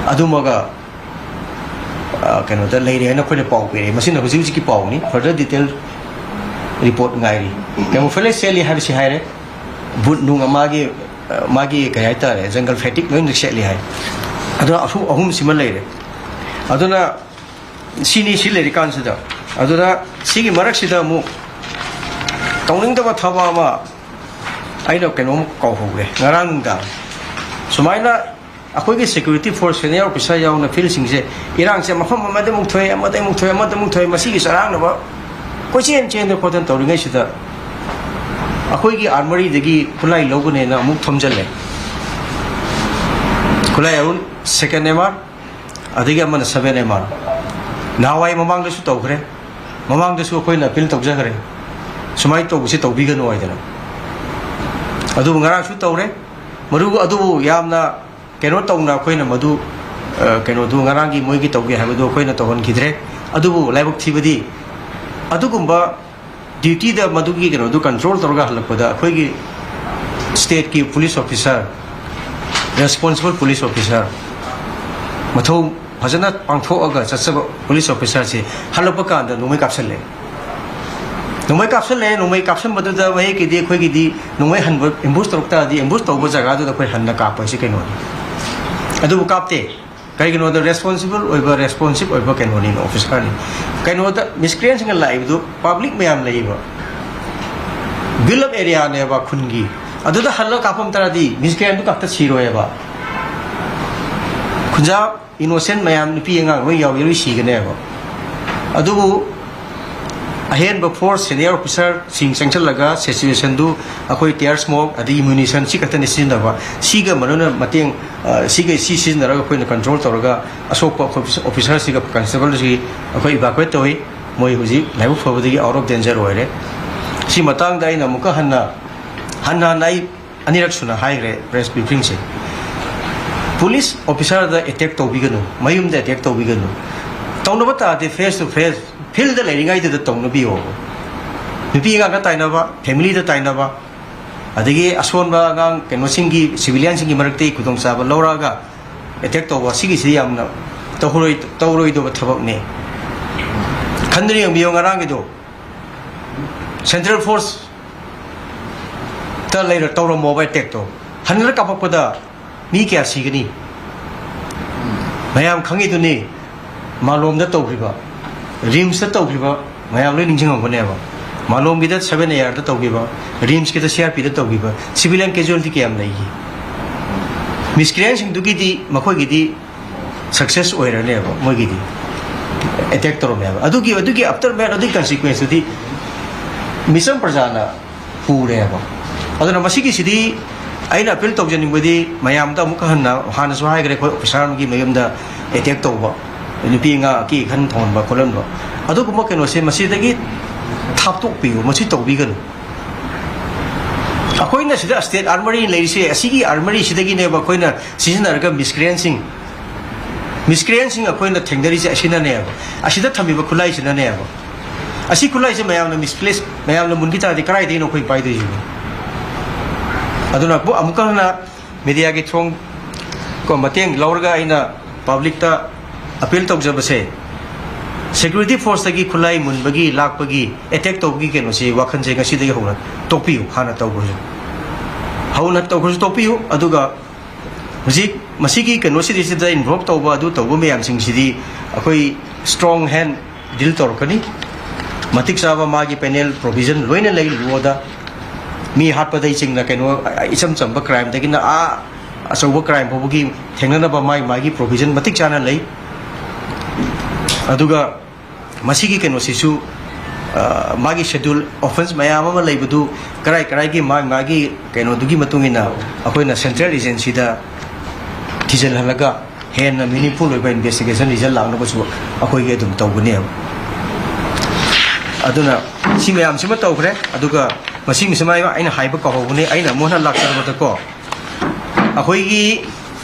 ꯑꯗꯨꯃꯒ ꯑ, ꯀꯩꯅꯣꯗ ꯂꯩꯔꯦ ꯍꯥꯏꯅ ꯑꯩꯈꯣꯏꯅ ꯄꯥꯎ ꯄꯤꯔꯛꯑꯦ꯫ ꯃꯁꯤꯅ ꯍꯧꯖꯤꯛ ꯍꯧꯖꯤꯛꯀꯤ ꯄꯥꯎꯅꯤ, ꯐꯔꯗꯔ ꯗꯤꯇꯦꯜ ꯔꯤꯄꯣꯔꯠ ꯉꯥꯏꯔꯤ꯫ ꯀꯦꯃꯨꯐ꯭ꯂꯦꯖ ꯁꯦꯠꯂꯤ ꯍꯥꯏꯕꯁꯤ ꯍꯥꯏꯔꯦ, ꯕꯨꯠ ꯅꯨꯡ ꯃꯥꯒꯤ, ꯑ, ꯃꯥꯒꯤ ꯀꯩ ꯍꯥꯏꯇꯥꯔꯦ, ꯖꯪꯒꯜ ꯐꯦꯇꯤꯛ ꯂꯣꯏꯅ ꯁꯦꯠꯂꯤ ꯍꯥꯏ꯫ ꯑꯗꯨꯅ ꯑꯍꯨꯝ, ꯑꯍꯨꯝꯁꯤꯃ ꯂꯩꯔꯦ꯫ ꯑꯗꯨꯅ ꯁꯤꯅꯤ, ꯁꯤ ꯂꯩꯔꯤꯀꯥꯟꯁꯤꯗ꯫ ꯑꯗꯨꯗ ꯁꯤꯒꯤ ꯃꯔꯛꯁꯤꯗ ꯑꯃꯨꯛ ꯇꯧꯅꯤꯡꯗꯕ ꯊꯕꯛ ꯑꯃ ꯑꯩꯅ ꯀꯩꯅꯣꯝ ꯀꯥꯎꯍꯧꯔꯦ ꯉꯔꯥꯡ ꯅꯨꯡꯗꯥꯡ꯫ ꯁꯨꯃꯥꯏꯅ ꯑꯩꯈꯣꯏꯒꯤ ꯁꯦꯀ꯭ꯌꯨꯔꯤꯇꯤ ꯐꯣꯔꯁ ꯁꯦꯅꯤꯌꯔ ꯑꯣꯐꯤꯁꯔ ꯌꯥꯎꯅ ꯐꯤꯜꯁꯤꯡꯁꯦ, ꯏꯔꯥꯡꯁꯦ ꯃꯐꯝ ꯑꯃꯗ ꯑꯃꯨꯛ ꯊꯣꯛꯑꯦ, ꯑꯃꯗ ꯑꯃꯨꯛ ꯊꯣꯛꯑꯦ, ꯑꯃꯗ ꯑꯃꯨꯛ ꯊꯣꯛꯑꯦ, ꯃꯁꯤꯒꯤ ꯆꯔꯥꯡꯅꯕ ꯀꯣꯏꯆꯦꯟ ꯆꯦꯟꯗꯅ ꯈꯣꯠꯇꯅ ꯇꯧꯔꯤꯉꯩꯁꯤꯗ ꯑꯩꯈꯣꯏꯒꯤ ꯑꯥꯔꯃꯔꯤꯗꯒꯤ ꯈꯨꯠꯂꯥꯏ ꯂꯧꯒꯅꯦꯅ ꯑꯃꯨꯛ ꯊꯣꯝꯖꯤꯜꯂꯦ꯫ ꯈꯨꯠꯂꯥꯏ ꯑꯔꯨꯟ ꯁꯦꯀꯦꯟ ꯑꯦꯝ ꯑꯥꯔ, ꯑꯗꯒꯤ ꯑꯃꯅ ꯁꯕꯦꯟ ꯑꯦꯝ ꯑꯥꯔ꯫ ꯅꯍꯥꯟꯋꯥꯏ ꯃꯃꯥꯡꯗꯁꯨ ꯇꯧꯈ꯭ꯔꯦ, ꯃꯃꯥꯡꯗꯁꯨ ꯑꯩꯈꯣꯏꯅ ꯑꯄꯤꯜ ꯇꯧꯖꯈ꯭ꯔꯦ, ꯁꯨꯃꯥꯏꯅ ꯇꯧꯕꯁꯤ ꯇꯧꯕꯤꯒꯅꯨ ꯍꯥꯏꯗꯅ꯫ ꯑꯗꯨꯕꯨ ꯉꯔꯥꯡꯁꯨ ꯇꯧꯔꯦ꯫ ꯃꯗꯨ ꯑꯗꯨꯕꯨ ꯌꯥꯝꯅ ꯀꯩꯅꯣ ꯇꯧꯅ ꯑꯩꯈꯣꯏꯅ ꯃꯗꯨ, ꯑ, ꯀꯩꯅꯣꯗꯨ ꯉꯔꯥꯡꯒꯤ ꯃꯣꯏꯒꯤ ꯇꯧꯒꯦ ꯍꯥꯏꯕꯗꯨ ꯑꯩꯈꯣꯏꯅ ꯇꯧꯍꯟꯈꯤꯗ꯭ꯔꯦ꯫ ꯑꯗꯨꯕꯨ ꯂꯥꯏꯕꯛ ꯊꯤꯕꯗꯤ ꯑꯗꯨꯒꯨꯝꯕ ꯗ꯭ꯌꯨꯇꯤꯗ ꯃꯗꯨꯒꯤ ꯀꯩꯅꯣꯗꯨ ꯀꯟꯇ꯭ꯔꯣꯜ ꯇꯧꯔꯒ ꯍꯜꯂꯛꯄꯗ ꯑꯩꯈꯣꯏꯒꯤ ꯁ꯭ꯇꯦꯠꯀꯤ police officer, responsible police officer, ꯃꯊꯧ ꯐꯖꯅ ꯄꯥꯡꯊꯣꯛꯑꯒ ꯆꯠꯆꯕ ꯄꯨꯂꯤꯁ ꯑꯣꯐꯤꯁꯥꯔꯁꯦ ꯍꯜꯂꯛꯄ ꯀꯥꯟꯗ ꯅꯣꯡꯃꯩ ꯀꯥꯞꯁꯜꯂꯦ꯫ ꯅꯣꯡꯃꯩ ꯀꯥꯞꯁꯜꯂꯦ꯫ ꯅꯣꯡꯃꯩ ꯀꯥꯞꯁꯟꯕꯗꯨꯗ ꯃꯌꯦꯛꯀꯤꯗꯤ ꯑꯩꯈꯣꯏꯒꯤꯗꯤ ꯅꯣꯡꯃꯩ ꯍꯟꯕ ꯑꯦꯝꯕꯨꯁ ꯇꯧꯔꯛ ꯇꯥꯔꯗꯤ ꯑꯦꯝꯕꯨꯁ ꯇꯧꯕ ꯖꯒꯥꯗꯨꯗ ꯑꯩꯈꯣꯏ ꯍꯟꯅ ꯀꯥꯞꯄ ꯍꯥꯏꯁꯤ ꯀꯩꯅꯣꯅꯤ꯫ ꯑꯗꯨꯕꯨ ꯀꯥꯞꯇꯦ꯫ ꯀꯩꯒꯤꯅꯣꯗ ꯔꯦꯁꯄꯣꯟꯁꯤꯕꯜ ꯑꯣꯏꯕ, ꯔꯦꯁꯄꯣꯟꯁꯤꯞ ꯑꯣꯏꯕ ꯀꯩꯅꯣꯅꯤꯅ, ꯑꯣꯐꯤꯁꯥꯔꯅꯤ꯫ ꯀꯩꯅꯣꯗ ꯃꯤꯁꯀ꯭ꯔꯤꯌꯦꯟꯁꯤꯡꯅ ꯂꯥꯛꯏꯕꯗꯨ ꯄꯥꯕ꯭ꯂꯤꯛ ꯃꯌꯥꯝ ꯂꯩꯕ ꯕꯤꯜ ꯑꯞ ꯑꯦꯔꯤꯌꯥꯅꯦꯕ ꯈꯨꯟꯒꯤ꯫ ꯑꯗꯨꯗ ꯍꯜꯂꯒ ꯀꯥꯞꯄꯝ ꯇꯥꯔꯗꯤ ꯃꯤꯁꯀ꯭ꯔꯤꯌꯦꯟꯗꯨ ꯈꯛꯇ ꯁꯤꯔꯣꯏꯕ꯫ ꯈꯨꯟꯖꯥ ꯏꯅꯣꯁꯦꯟ ꯃꯌꯥꯝ, ꯅꯨꯄꯤ ꯑꯉꯥꯡ ꯂꯣꯏ ꯌꯥꯎꯏ, ꯂꯣꯏ ꯁꯤꯒꯅꯦꯕ꯫ ꯑꯗꯨꯕꯨ ꯑꯍꯦꯟꯕ ꯐꯣꯔꯁ, ꯁꯦꯅꯤꯌꯔ ꯑꯣꯐꯤꯁꯥꯔꯁꯤꯡ ꯆꯪꯁꯤꯜꯂꯒ ꯁꯤꯆꯨꯋꯦꯁꯟꯗꯨ ꯑꯩꯈꯣꯏ ꯇꯤꯌꯔ ꯁ꯭ꯃꯣꯛ ꯑꯗꯒꯤ ꯑꯃ꯭ꯌꯨꯅꯤꯁꯟ ꯁꯤ ꯈꯛꯇꯅꯤ ꯁꯤꯖꯤꯟꯅꯕ꯫ ꯁꯤꯒ ꯃꯔꯨꯅ ꯃꯇꯦꯡ, ꯑ, ꯁꯤꯒ, ꯁꯤ ꯁꯤꯖꯤꯟꯅꯔꯒ ꯑꯩꯈꯣꯏꯅ ꯀꯟꯇ꯭ꯔꯣꯜ ꯇꯧꯔꯒ ꯑꯁꯣꯛꯄ ꯑꯩꯈꯣꯏ ꯑꯣꯐꯤꯁꯥꯔꯁꯤꯒ ꯀꯟꯁꯇꯦꯕꯜꯁꯤ ꯑꯩꯈꯣꯏ ꯏꯚꯥꯀ꯭ꯋꯦꯠ ꯇꯧꯏ꯫ ꯃꯣꯏ ꯍꯧꯖꯤꯛ ꯂꯥꯏꯕꯛ ꯐꯕꯗꯒꯤ ꯑꯥꯎꯠ ꯑꯣꯐ ꯗꯦꯟꯖꯔ ꯑꯣꯏꯔꯦ꯫ ꯁꯤ ꯃꯇꯥꯡꯗ ꯑꯩꯅ ꯑꯃꯨꯛꯀ ꯍꯟꯅ, ꯍꯟꯅ ꯍꯟꯅ ꯑꯩ ꯑꯅꯤꯔꯛ ꯁꯨꯅ ꯍꯥꯏꯈ꯭ꯔꯦ ꯄ꯭ꯔꯦꯁ ꯕ꯭ꯔꯤꯐꯤꯡꯁꯦ꯫ ꯄꯨꯂꯤꯁ ꯑꯣꯐꯤꯁꯥꯔꯗ ꯑꯦꯇꯦꯛ ꯇꯧꯕꯤꯒꯅꯨ, ꯃꯌꯨꯝꯗ ꯑꯦꯇꯦꯛ ꯇꯧꯕꯤꯒꯅꯨ꯫ ꯇꯧꯅꯕ ꯇꯥꯔꯗꯤ ꯐꯦꯁ ꯇꯨ ꯐꯦꯁ, ꯐꯤꯜꯗ ꯂꯩꯔꯤꯉꯩꯗꯨꯗ ꯇꯧꯅꯕꯤꯌꯣ꯫ ꯅꯨꯄꯤ ꯑꯉꯥꯡꯗ ꯇꯥꯏꯅꯕ, ꯐꯦꯃꯤꯂꯤꯗ ꯇꯥꯏꯅꯕ, ꯑꯗꯒꯤ ꯑꯁꯣꯟꯕ ꯑꯉꯥꯡ ꯀꯩꯅꯣꯁꯤꯡꯒꯤ, ꯁꯤꯚꯤꯂꯤꯌꯟꯁꯤꯡꯒꯤ ꯃꯔꯛꯇꯒꯤ ꯈꯨꯗꯣꯡꯆꯥꯕ ꯂꯧꯔꯛꯑꯒ ꯑꯦꯇꯦꯛ ꯇꯧꯕ, ꯁꯤꯒꯤꯁꯤꯗꯤ ꯌꯥꯝꯅ ꯇꯧꯔꯣꯏ-, ꯇꯧꯔꯣꯏꯗꯕ ꯊꯕꯛꯅꯤ꯫ ꯈꯟꯗꯨꯅ ꯌꯦꯡꯕꯤꯌꯣ, ꯉꯔꯥꯡꯒꯤꯗꯣ ꯁꯦꯟꯇ꯭ꯔꯦꯜ ꯐꯣꯔꯁꯇ ꯂꯩꯔ ꯇꯧꯔꯝꯃꯣꯕ ꯑꯦꯇꯦꯛꯇꯣ꯫ ꯍꯟꯅ ꯀꯥꯞꯄꯛꯄꯗ ꯃꯤ ꯀꯌꯥ ꯁꯤꯒꯅꯤ? ꯃꯌꯥꯝ ꯈꯪꯉꯤꯗꯨꯅꯤ, ꯃꯥꯂꯣꯝꯗ ꯇꯧꯈꯤꯕ, ꯔꯤꯝꯁꯇ ꯇꯧꯈꯤꯕ, ꯃꯌꯥꯝ ꯂꯣꯏ ꯅꯤꯡꯁꯤꯡꯉꯝꯒꯅꯦꯕ꯫ ꯃꯥꯂꯣꯝꯒꯤꯗ ꯁꯚꯦꯟ ꯑꯦ ꯑꯥꯔꯗ ꯇꯧꯈꯤꯕ, ꯔꯤꯝꯁꯀꯤꯗ ꯁꯤ ꯑꯥꯔ ꯄꯤꯗ ꯇꯧꯈꯤꯕ, ꯁꯤꯚꯤꯂꯤꯌꯟ ꯀꯦꯖꯨꯋꯦꯜꯇꯤ ꯀꯌꯥꯝ ꯂꯩꯈꯤ? ꯃꯤꯁꯀ꯭ꯔꯤꯌꯦꯟꯁꯤꯡꯗꯨꯒꯤꯗꯤ, ꯃꯈꯣꯏꯒꯤꯗꯤ ꯁꯛꯁꯦꯁ ꯑꯣꯏꯔꯅꯦꯕ, ꯃꯣꯏꯒꯤꯗꯤ ꯑꯦꯇꯦꯛ ꯇꯧꯔꯝꯃꯦꯕ꯫ ꯑꯗꯨꯒꯤ, ꯑꯗꯨꯒꯤ ꯑꯥꯐꯇꯔ ꯃꯦꯠ, ꯑꯗꯨꯒꯤ ꯀꯟꯁꯤꯀ꯭ꯋꯦꯟꯁꯇꯨꯗꯤ ꯃꯤꯆꯝ ꯄ꯭ꯔꯖꯥꯅ ꯄꯨꯔꯦꯕ꯫ ꯑꯗꯨꯅ ꯃꯁꯤꯒꯤꯁꯤꯗꯤ ꯑꯩꯅ ꯑꯄꯤꯜ ꯇꯧꯖꯅꯤꯡꯕꯗꯤ, ꯃꯌꯥꯝꯗ ꯑꯃꯨꯛꯀ ꯍꯟꯅ, ꯍꯥꯟꯅꯁꯨ ꯍꯥꯏꯈ꯭ꯔꯦ, ꯑꯩꯈꯣꯏ ꯑꯣꯐꯤꯁꯥꯔ ꯑꯃꯒꯤ ꯃꯌꯨꯝꯗ ꯑꯦꯇꯦꯛ ꯇꯧꯕ, ꯅꯨꯄꯤ ꯑꯉꯥꯡ ꯑꯀꯤ ꯑꯈꯟ ꯊꯧꯍꯟꯕ ꯈꯣꯠꯍꯟꯕ, ꯑꯗꯨꯒꯨꯝꯕ ꯀꯩꯅꯣꯁꯦ ꯃꯁꯤꯗꯒꯤ ꯊꯥꯞꯇꯣꯛꯄꯤꯌꯨ, ꯃꯁꯤ ꯇꯧꯕꯤꯒꯅꯨ꯫ ꯑꯩꯈꯣꯏꯅ ꯁꯤꯗ ꯁ꯭ꯇꯦꯠ ꯑꯥꯔꯃꯔꯤ ꯂꯩꯔꯤꯁꯦ, ꯑꯁꯤꯒꯤ ꯑꯥꯔꯃꯔꯤꯁꯤꯗꯒꯤꯅꯦꯕ ꯑꯩꯈꯣꯏꯅ ꯁꯤꯖꯤꯟꯅꯔꯒ ꯃꯤꯁꯀ꯭ꯔꯤꯌꯦꯟꯁꯤꯡ, ꯃꯤꯁꯀ꯭ꯔꯤꯌꯦꯟꯁꯤꯡ ꯑꯩꯈꯣꯏꯅ ꯊꯦꯡꯅꯔꯤꯁꯦ ꯑꯁꯤꯅꯅꯦꯕ꯫ ꯑꯁꯤꯗ ꯊꯝꯃꯤꯕ ꯈꯨꯠꯂꯥꯏꯁꯤꯅꯅꯦꯕ꯫ ꯑꯁꯤ ꯈꯨꯠꯂꯥꯏꯁꯦ ꯃꯌꯥꯝꯅ ꯃꯤꯁꯄ꯭ꯂꯦꯁ, ꯃꯌꯥꯝꯅ ꯃꯨꯟꯈꯤ ꯇꯥꯔꯗꯤ ꯀꯗꯥꯏꯗꯒꯤꯅꯣ ꯑꯩꯈꯣꯏ ꯄꯥꯏꯗꯣꯏꯁꯤꯕꯣ? ꯑꯗꯨꯅ ꯑꯃꯨꯛ-, ꯑꯃꯨꯛꯀ ꯍꯟꯅ ꯃꯦꯗꯤꯌꯥꯒꯤ ꯊꯣꯡ ꯀꯣ ꯃꯇꯦꯡ ꯂꯧꯔꯒ ꯑꯩꯅ ꯄꯕ꯭ꯂꯤꯛꯇ ꯑꯄꯤꯜ ꯇꯧꯖꯕꯁꯦ, ꯁꯦꯀ꯭ꯌꯨꯔꯤꯇꯤ ꯐꯣꯔꯁꯇꯒꯤ ꯈꯨꯠꯂꯥꯏ ꯃꯨꯟꯕꯒꯤ, ꯂꯥꯛꯄꯒꯤ, ꯑꯦꯇꯦꯛ ꯇꯧꯕꯒꯤ ꯀꯩꯅꯣꯁꯤ, ꯋꯥꯈꯜꯁꯦ ꯉꯁꯤꯗꯒꯤ ꯍꯧꯅ ꯇꯣꯛꯄꯤꯌꯨ꯫ ꯍꯥꯟꯅ ꯇꯧꯈ꯭ꯔꯁꯨ, ꯍꯧꯅ ꯇꯧꯈ꯭ꯔꯁꯨ ꯇꯣꯛꯄꯤꯌꯨ꯫ ꯑꯗꯨꯒ ꯍꯧꯖꯤꯛ ꯃꯁꯤꯒꯤ ꯀꯩꯅꯣꯁꯤꯗꯩꯁꯤꯗ ꯏꯟꯚꯣꯜꯕ ꯇꯧꯕ, ꯑꯗꯨ ꯇꯧꯕ ꯃꯌꯥꯝꯁꯤꯡꯁꯤꯗꯤ ꯑꯩꯈꯣꯏ ꯁ꯭ꯇꯔꯣꯡ ꯍꯦꯟ ꯗꯤꯜ ꯇꯧꯔꯛꯀꯅꯤ꯫ ꯃꯇꯤꯛ ꯆꯥꯕ ꯃꯥꯒꯤ ꯄꯦꯅꯦꯜ ꯄ꯭ꯔꯣꯚꯤꯖꯟ ꯂꯣꯏꯅ ꯂꯩ꯫ ꯂꯣꯗ ꯃꯤ ꯍꯥꯠꯄꯗꯒꯤꯆꯤꯡꯅ, ꯀꯩꯅꯣ, ꯏꯆꯝ ꯆꯝꯕ ꯀ꯭ꯔꯥꯏꯝꯗꯒꯤꯅ ꯑꯥ ꯑꯆꯧꯕ ꯀ꯭ꯔꯥꯏꯝ ꯐꯥꯎꯕꯒꯤ ꯊꯦꯡꯅꯅꯕ ꯃꯥꯒꯤ, ꯃꯥꯒꯤ ꯄ꯭ꯔꯣꯚꯤꯖꯟ ꯃꯇꯤꯛ ꯆꯥꯅ ꯂꯩ꯫ ꯑꯗꯨꯒ ꯃꯁꯤꯒꯤ ꯀꯩꯅꯣꯁꯤꯁꯨ, ꯑ, ꯃꯥꯒꯤ ꯁꯦꯗ꯭ꯌꯨꯜ ꯑꯣꯐꯦꯟꯁ ꯃꯌꯥꯝ ꯑꯃ ꯂꯩꯕꯗꯨ ꯀꯔꯥꯏ ꯀꯔꯥꯏꯒꯤ ꯃꯥꯒꯤ, ꯃꯥꯒꯤ ꯀꯩꯅꯣꯗꯨꯒꯤ ꯃꯇꯨꯡ ꯏꯟꯅ ꯑꯩꯈꯣꯏꯅ ꯁꯦꯟꯇ꯭ꯔꯦꯜ ꯑꯦꯖꯦꯟꯁꯤꯗ ꯊꯤꯖꯤꯜꯍꯜꯂꯒ ꯍꯦꯟꯅ ꯃꯤꯅꯤꯡꯐꯨꯜ ꯑꯣꯏꯕ ꯏꯟꯚꯦꯁꯇꯤꯒꯦꯁꯟ ꯔꯤꯖꯜ ꯂꯥꯛꯅꯕꯁꯨ ꯑꯩꯈꯣꯏꯒꯤ ꯑꯗꯨꯝ ꯇꯧꯒꯅꯦꯕ꯫ ꯑꯗꯨꯅ ꯁꯤ ꯃꯌꯥꯝꯁꯤꯃ ꯇꯧꯈ꯭ꯔꯦ꯫ ꯑꯗꯨꯒ ꯃꯁꯤꯒꯤꯁꯤꯃ ꯑꯩꯅ ꯍꯥꯏꯕ ꯀꯥꯎꯍꯧꯕꯅꯦ, ꯑꯩꯅ ꯑꯃꯨꯛ ꯍꯟꯅ ꯂꯥꯛꯆꯔꯕꯗꯀꯣ, ꯑꯩꯈꯣꯏꯒꯤ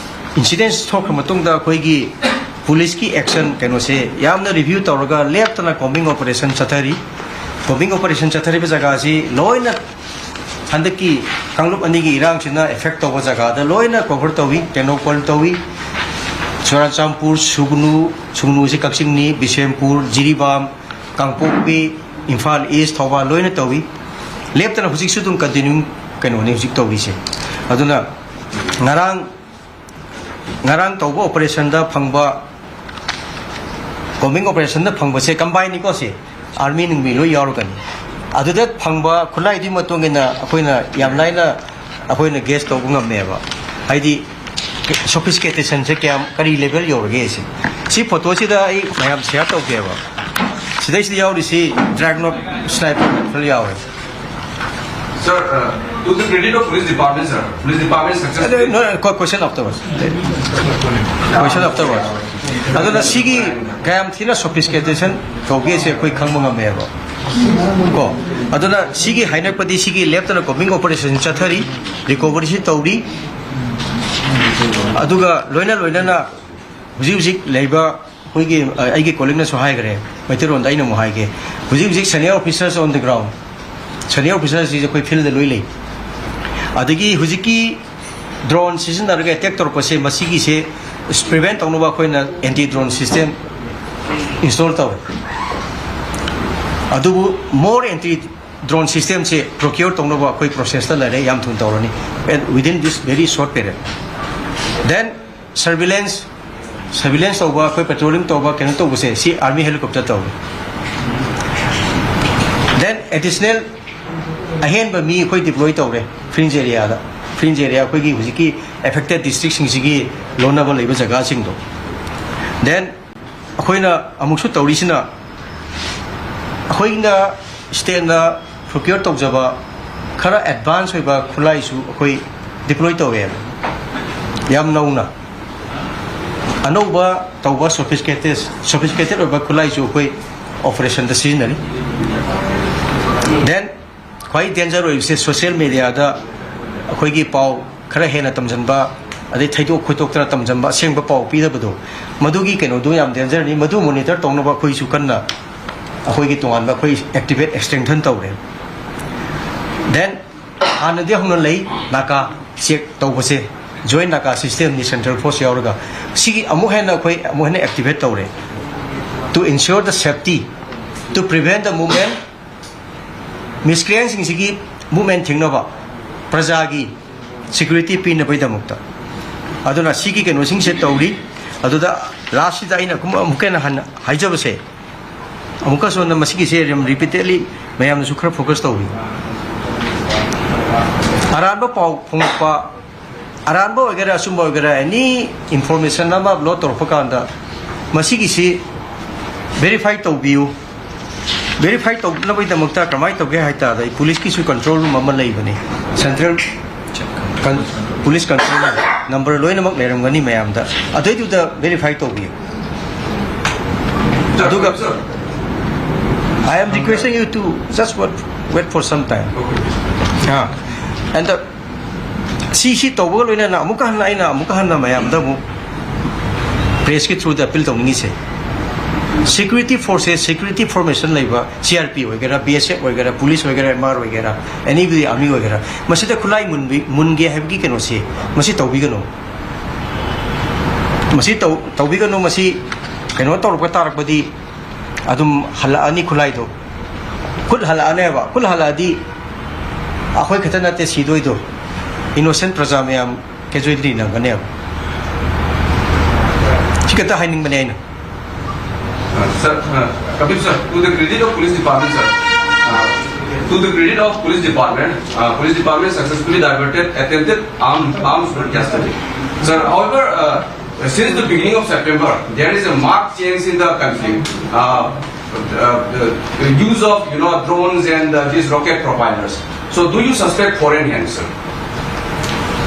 ꯏꯟꯁꯤꯗꯦꯟꯁ ꯊꯣꯛꯈ꯭ꯔ ꯃꯇꯨꯡꯗ ꯑꯩꯈꯣꯏꯒꯤ ꯄꯨꯂꯤꯁꯀꯤ ꯑꯦꯛꯁꯟ ꯀꯩꯅꯣꯁꯦ ꯌꯥꯝꯅ ꯔꯤꯚ꯭ꯌꯨ ꯇꯧꯔꯒ ꯂꯦꯞꯇꯅ ꯀꯣꯝꯕꯤꯡ ꯑꯣꯄꯔꯦꯁꯟ ꯆꯠꯊꯔꯤ꯫ ꯀꯣꯝꯕꯤꯡ ꯑꯣꯄꯔꯦꯁꯟ ꯆꯠꯊꯔꯤꯕ ꯖꯒꯥꯁꯤ ꯂꯣꯏꯅ ꯍꯟꯗꯛꯀꯤ ꯀꯥꯡꯂꯨꯞ ꯑꯅꯤꯒꯤ ꯏꯔꯥꯡꯁꯤꯅ ꯑꯦꯐꯦꯛ ꯇꯧꯕ ꯖꯒꯥꯗ ꯂꯣꯏꯅ ꯀꯣꯚꯔ ꯇꯧꯏ, ꯇꯦꯡꯅꯧꯄꯜ ꯇꯧꯏ, ꯆꯨꯔꯥꯆꯥꯟꯄꯨꯔ, ꯁꯨꯒꯅꯨ, ꯁꯨꯒꯅꯨꯁꯤ ꯀꯛꯆꯤꯡꯅꯤ, ꯕꯤꯁꯦꯝꯄꯨꯔ, ꯖꯤꯔꯤꯕꯥꯝ, ꯀꯥꯡꯄꯣꯛꯄꯤ, ꯏꯝꯐꯥꯜ ꯏꯁ, ꯊꯧꯕꯥꯜ ꯂꯣꯏꯅ ꯇꯧꯏ꯫ ꯂꯦꯞꯇꯅ ꯍꯧꯖꯤꯛꯁꯨ ꯑꯗꯨꯝ ꯀꯟꯇꯤꯅ꯭ꯌꯨ ꯀꯩꯅꯣꯅꯤ ꯍꯧꯖꯤꯛ ꯇꯧꯔꯤꯁꯦ꯫ ꯑꯗꯨꯅ ꯉꯔꯥꯡ, ꯉꯔꯥꯡ ꯇꯧꯕ ꯑꯣꯄꯔꯦꯁꯟꯗ ꯐꯪꯕ ꯀꯣꯝꯕꯤꯡ ꯑꯣꯄꯔꯦꯁꯟꯗ ꯐꯪꯕꯁꯦ ꯀꯝꯕꯥꯏꯟꯅꯤꯀꯣ, ꯁꯤ ꯑꯥꯔꯃꯤ ꯅꯨꯡꯃꯤ ꯂꯣꯏ ꯌꯥꯎꯔꯒꯅꯤ꯫ ꯑꯗꯨꯗ ꯐꯪꯕ ꯈꯨꯠꯂꯥꯏꯗꯨꯒꯤ ꯃꯇꯨꯡ ꯏꯟꯅ ꯑꯩꯈꯣꯏꯅ ꯌꯥꯝ ꯂꯥꯏꯅ ꯑꯩꯈꯣꯏꯅ ꯒꯦꯁ ꯇꯧꯕ ꯉꯝꯃꯦꯕ, ꯍꯥꯏꯗꯤ ꯁꯣꯐꯤꯁꯀꯦꯇꯦꯁꯟꯁꯦ ꯀꯌꯥꯝ, ꯀꯔꯤ ꯂꯦꯚꯦꯜ ꯌꯧꯔꯒꯦ ꯁꯤ꯫ ꯁꯤ ꯐꯣꯇꯣꯁꯤꯗ ꯑꯩ ꯃꯌꯥꯝ ꯁꯤꯌꯥꯔ ꯇꯧꯒꯦꯕ꯫ ꯁꯤꯗꯩꯁꯤꯗ ꯌꯥꯎꯔꯤꯁꯤ ꯗ꯭ꯔꯦꯒꯅꯣꯠ ꯁ꯭ꯅꯥꯏꯄꯔ ꯔꯥꯏꯐꯜ ꯌꯥꯎꯔꯦ꯫ Sir, uh, to the credit of police department, sir, police department success. ꯑꯗꯨ, no, no, question afterwards. Question afterwards. ꯑꯗꯨꯅ ꯁꯤꯒꯤ ꯀꯌꯥꯝ ꯊꯤꯅ ꯁꯣꯐꯤꯁꯀꯦꯇꯦꯁꯟ ꯇꯧꯒꯦꯁꯦ ꯑꯩꯈꯣꯏ ꯈꯪꯕ ꯉꯝꯃꯦꯕ ꯀꯣ꯫ ꯑꯗꯨꯅ ꯁꯤꯒꯤ ꯍꯥꯏꯅꯔꯛꯄꯗꯤ ꯁꯤꯒꯤ ꯂꯦꯞꯇꯅ ꯀꯣꯝꯕꯤꯡ ꯑꯣꯄꯔꯦꯁꯟ ꯆꯠꯊꯔꯤ, ꯔꯤꯀꯣꯚꯔꯤꯁꯤ ꯇꯧꯔꯤ꯫ ꯑꯗꯨꯒ ꯂꯣꯏꯅ ꯂꯣꯏꯅꯅ ꯍꯧꯖꯤꯛ ꯍꯧꯖꯤꯛ ꯂꯩꯕ ꯑꯩꯈꯣꯏꯒꯤ, ꯑ, ꯑꯩꯒꯤ ꯀꯣꯂꯤꯛꯅꯁꯨ ꯍꯥꯏꯈ꯭ꯔꯦ, ꯃꯩꯇꯩꯂꯣꯟꯗ ꯑꯩꯅ ꯑꯃꯨꯛ ꯍꯥꯏꯒꯦ꯫ ꯍꯧꯖꯤꯛ ꯍꯧꯖꯤꯛ senior officers on the ground, senior officersꯁꯤ ꯑꯩꯈꯣꯏ ꯐꯤꯜꯗ ꯂꯣꯏ ꯂꯩ꯫ ꯑꯗꯒꯤ ꯍꯧꯖꯤꯛꯀꯤ ꯗ꯭ꯔꯣꯟ ꯁꯤꯖꯤꯟꯅꯔꯒ ꯑꯦꯇꯦꯛ ꯇꯧꯔꯛꯄꯁꯦ, ꯃꯁꯤꯒꯤꯁꯦ ꯄ꯭ꯔꯤꯚꯦꯟ ꯇꯧꯅꯕ ꯑꯩꯈꯣꯏꯅ ꯑꯦꯟꯇꯤ ꯗ꯭ꯔꯣꯟ ꯁꯤꯁꯇꯦꯝ ꯏꯟꯁꯇꯣꯜ ꯇꯧꯋꯦ꯫ ꯑꯗꯨꯕꯨ ꯃꯣꯔ ꯑꯦꯟꯇꯤ ꯗ꯭ꯔꯣꯟ ꯁꯤꯁꯇꯦꯝꯁꯦ ꯄ꯭ꯔꯣꯀ꯭ꯌꯣꯔ ꯇꯧꯅꯕ ꯑꯩꯈꯣꯏ ꯄ꯭ꯔꯣꯁꯦꯁꯇ ꯂꯩꯔꯦ, ꯌꯥꯝ ꯊꯨꯅ ꯇꯧꯔꯅꯤ, within this very short period. Then surveillance, surveillance ꯇꯧꯕ, ꯑꯩꯈꯣꯏ ꯄꯦꯇ꯭ꯔꯣꯂꯤꯡ ꯇꯧꯕ, ꯀꯩꯅꯣ ꯇꯧꯕꯁꯦ, ꯁꯤ ꯑꯥꯔꯃꯤ ꯍꯦꯂꯤꯀꯣꯞꯇꯔ ꯇꯧꯏ꯫ Then additional ꯑꯍꯦꯟꯕ ꯃꯤ ꯑꯩꯈꯣꯏ ꯗꯤꯄ꯭ꯂꯣꯏ ꯇꯧꯔꯦ ꯐ꯭ꯔꯤꯟꯖ ꯑꯦꯔꯤꯌꯥꯗ꯫ ꯐ꯭ꯔꯤꯟꯖ ꯑꯦꯔꯤꯌꯥ ꯑꯩꯈꯣꯏꯒꯤ ꯍꯧꯖꯤꯛꯀꯤ ꯑꯦꯐꯦꯛꯇꯦꯠ ꯗꯤꯁꯇ꯭ꯔꯤꯛꯁꯤꯡꯁꯤꯒꯤ ꯂꯣꯟꯅꯕ ꯂꯩꯕ ꯖꯒꯥꯁꯤꯡꯗꯣ꯫ Then ꯑꯩꯈꯣꯏꯅ ꯑꯃꯨꯛꯁꯨ ꯇꯧꯔꯤꯁꯤꯅ, ꯑꯩꯈꯣꯏꯅ ꯁ꯭ꯇꯦꯠꯅ ꯄ꯭ꯔꯣꯀ꯭ꯌꯣꯔ ꯇꯧꯖꯕ ꯈꯔ ꯑꯦꯗꯚꯥꯟꯁ ꯑꯣꯏꯕ ꯈꯨꯠꯂꯥꯏꯁꯨ ꯑꯩꯈꯣꯏ ꯗꯤꯄ꯭ꯂꯣꯏ ꯇꯧꯋꯦꯕ꯫ ꯌꯥꯝ ꯅꯧꯅ ꯑꯅꯧꯕ ꯇꯧꯕ ꯁꯣꯐꯤꯁꯀꯦꯇꯦꯠ ꯁꯣꯐꯤꯁꯀꯦꯇꯦꯠ ꯑꯣꯏꯕ ꯈꯨꯠꯂꯥꯏꯁꯨ ꯑꯩꯈꯣꯏ ꯑꯣꯄꯔꯦꯁꯟꯗ ꯁꯤꯖꯤꯟꯅꯔꯤ꯫ Then ꯈ꯭ꯋꯥꯏ ꯗꯦꯟꯖꯔ ꯑꯣꯏꯕꯁꯦ ꯁꯣꯁꯤꯌꯦꯜ ꯃꯦꯗꯤꯌꯥꯗ ꯑꯩꯈꯣꯏꯒꯤ ꯄꯥꯎ ꯈꯔ ꯍꯦꯟꯅ ꯇꯝꯁꯤꯟꯕ, ꯑꯗꯩ ꯊꯩꯗꯣꯛ ꯈꯣꯏꯗꯣꯛꯇꯅ ꯇꯝꯁꯤꯟꯕ, ꯑꯁꯦꯡꯕ ꯄꯥꯎ ꯄꯤꯗꯕꯗꯣ, ꯃꯗꯨꯒꯤ ꯀꯩꯅꯣꯗꯣ ꯌꯥꯝ ꯗꯦꯟꯖꯔꯅꯤ꯫ ꯃꯗꯨ ꯃꯣꯅꯤꯇꯔ ꯇꯧꯅꯕ ꯑꯩꯈꯣꯏꯁꯨ ꯀꯟꯅ ꯑꯩꯈꯣꯏꯒꯤ ꯇꯣꯉꯥꯟꯕ ꯑꯩꯈꯣꯏ ꯑꯦꯛꯇꯤꯚꯦꯠ ꯑꯦꯛꯁꯇꯦꯟꯁꯟ ꯇꯧꯔꯦ꯫ Then ꯍꯥꯟꯅꯗꯤ ꯍꯧꯅ ꯂꯩ ꯅꯥꯀꯥ ꯆꯦꯛ ꯇꯧꯕꯁꯦ, ꯖꯣꯏꯟ ꯅꯥꯀꯥ ꯁꯤꯁꯇꯦꯝꯅꯤ, ꯁꯦꯟꯇ꯭ꯔꯦꯜ ꯐꯣꯔꯁ ꯌꯥꯎꯔꯒ꯫ ꯁꯤꯒꯤ ꯑꯃꯨꯛ ꯍꯦꯟꯅ ꯑꯩꯈꯣꯏ ꯑꯃꯨꯛ ꯍꯦꯟꯅ ꯑꯦꯛꯇꯤꯚꯦꯠ ꯇꯧꯔꯦ, to ensure the safety, to prevent the movement, ꯃꯤꯁꯀ꯭ꯔꯤꯌꯦꯟꯁꯤꯡꯁꯤꯒꯤ ꯃꯨꯞꯃꯦꯟ ꯊꯤꯡꯅꯕ, ꯄ꯭ꯔꯖꯥꯒꯤ ꯁꯦꯀ꯭ꯌꯨꯔꯤꯇꯤ ꯄꯤꯅꯕꯒꯤꯗꯃꯛꯇ꯫ ꯑꯗꯨꯅ ꯁꯤꯒꯤ ꯀꯩꯅꯣꯁꯤꯡꯁꯦ ꯇꯧꯔꯤ꯫ ꯑꯗꯨꯗ ꯂꯥꯁꯁꯤꯗ ꯑꯩꯅ ꯑꯃꯨꯛꯀ ꯍꯦꯟꯅ ꯍꯟꯅ ꯍꯥꯏꯖꯕꯁꯦ, ꯑꯃꯨꯛꯀꯁꯨ ꯍꯟꯅ ꯃꯁꯤꯒꯤꯁꯦ ꯌꯥꯝ ꯔꯤꯄꯤꯇꯦꯗꯂꯤ ꯃꯌꯥꯝꯅꯁꯨ ꯈꯔ ꯐꯣꯀꯁ ꯇꯧꯕꯤꯌꯨ꯫ ꯑꯔꯥꯟꯕ ꯄꯥꯎ ꯐꯣꯡꯉꯛꯄ, ꯑꯔꯥꯟꯕ ꯑꯣꯏꯒꯦꯔꯥ ꯑꯆꯨꯝꯕ ꯑꯣꯏꯒꯦꯔꯥ, ꯑꯦꯅꯤ ꯏꯟꯐꯣꯔꯃꯦꯁꯟ ꯑꯃ ꯑꯞꯂꯣꯗ ꯇꯧꯔꯛꯄ ꯀꯥꯟꯗ ꯃꯁꯤꯒꯤꯁꯤ ꯚꯦꯔꯤꯐꯥꯏ ꯇꯧꯕꯤꯌꯨ꯫ ꯚꯦꯔꯤꯐꯥꯏ ꯇꯧꯅꯕꯒꯤꯗꯃꯛꯇ ꯀꯃꯥꯏꯅ ꯇꯧꯒꯦ ꯍꯥꯏ ꯇꯥꯔꯗꯤ, ꯄꯨꯂꯤꯁꯀꯤꯁꯨ ꯀꯟꯇ꯭ꯔꯣꯜ ꯔꯨꯝ ꯑꯃ ꯂꯩꯕꯅꯤ, central police control room, number ꯂꯣꯏꯅꯃꯛ ꯂꯩꯔꯝꯒꯅꯤ ꯃꯌꯥꯝꯗ, ꯑꯗꯨꯏꯗꯨꯗ ꯚꯦꯔꯤꯐꯥꯏ ꯇꯧꯕꯤꯌꯨ꯫ ꯑꯗꯨꯒ I am requesting you to just wait, wait for some time. Ah, and the ꯁꯤ ꯁꯤ ꯇꯧꯕꯒ ꯂꯣꯏꯅꯅ ꯑꯃꯨꯛꯀ ꯍꯟꯅ ꯑꯩꯅ ꯑꯃꯨꯛꯀ ꯍꯟꯅ ꯃꯌꯥꯝꯗ ꯑꯃꯨꯛ ꯄ꯭ꯔꯦꯁꯀꯤ ꯊ꯭ꯔꯨꯗ appeal ꯇꯧꯅꯤꯡꯉꯤꯁꯦ, security forces, security formation ꯂꯩꯕ, ꯁꯤ ꯑꯥꯔ ꯄꯤ ꯑꯣꯏꯒꯦꯔꯥ, ꯕꯤ ꯑꯦꯁ ꯑꯦꯐ ꯑꯣꯏꯒꯦꯔꯥ, ꯄꯨꯂꯤꯁ ꯑꯣꯏꯒꯦꯔꯥ, ꯑꯦꯝ ꯑꯥꯔ ꯑꯣꯏꯒꯦꯔꯥ, ꯑꯦꯅꯤꯕꯗꯤ ꯑꯥꯔꯃꯤ ꯑꯣꯏꯒꯦꯔꯥ, ꯃꯁꯤꯗ ꯈꯨꯠꯂꯥꯏ ꯃꯨꯟꯕꯤ ꯃꯨꯟꯒꯦ ꯍꯥꯏꯕꯒꯤ ꯀꯩꯅꯣꯁꯦ ꯃꯁꯤ ꯇꯧꯕꯤꯒꯅꯨ꯫ ꯃꯁꯤ ꯇꯧ ꯇꯧꯕꯤꯒꯅꯨ꯫ ꯃꯁꯤ ꯀꯩꯅꯣ ꯇꯧꯔꯛꯄ ꯇꯥꯔꯛꯄꯗꯤ ꯑꯗꯨꯝ ꯍꯜꯂꯛꯑꯅꯤ ꯈꯨꯠꯂꯥꯏꯗꯣ꯫ ꯈꯨꯠ ꯍꯜꯂꯛꯑꯅꯦꯕ꯫ ꯈꯨꯠ ꯍꯜꯂꯛꯑꯗꯤ ꯑꯩꯈꯣꯏ ꯈꯛꯇ ꯅꯠꯇꯦ ꯁꯤꯗꯣꯏꯗꯣ, ꯏꯅꯣꯁꯦꯟ ꯄ꯭ꯔꯖꯥ ꯃꯌꯥꯝ ꯀꯦꯖꯨꯋꯦꯂꯤꯇꯤ ꯅꯪꯒꯅꯦꯕ꯫ ꯁꯤ ꯈꯛꯇ ꯍꯥꯏꯅꯤꯡꯕꯅꯦ ꯑꯩꯅ꯫ Uh, sir, uh, Kapil sir, to the credit of police department, sir, uh, to the credit of police department, uh, police department successfully diverted attempted armed arms broadcast attack. Sir, however, uh, since the beginning of September, there is a marked change in the conflict. Uh, uh, the, the use of you know drones and uh, these rocket propellers. So, do you suspect foreign hand, sir?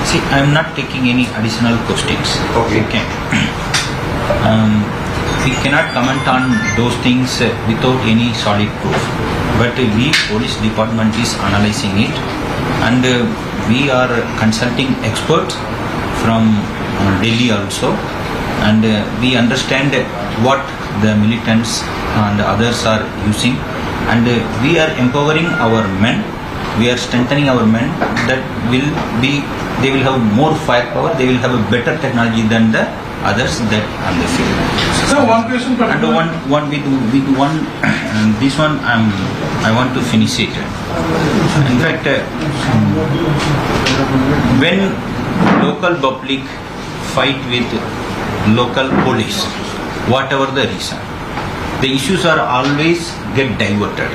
See, I am not taking any additional questions. Okay. Okay. Um, we cannot comment on those things uh, without any solid proof. But uh, we police department is analyzing it, and uh, we are consulting experts from uh, Delhi also, and uh, we understand what the militants and others are using, and uh, we are empowering our men. We are strengthening our men that will be, they will have more firepower, they will have a better technology than the others that on the field. Sir, one question for And one, one with, with one, and this one, um, I want to finish it. In fact, uh, when local public fight with local police, whatever the reason, the issues are always get diverted.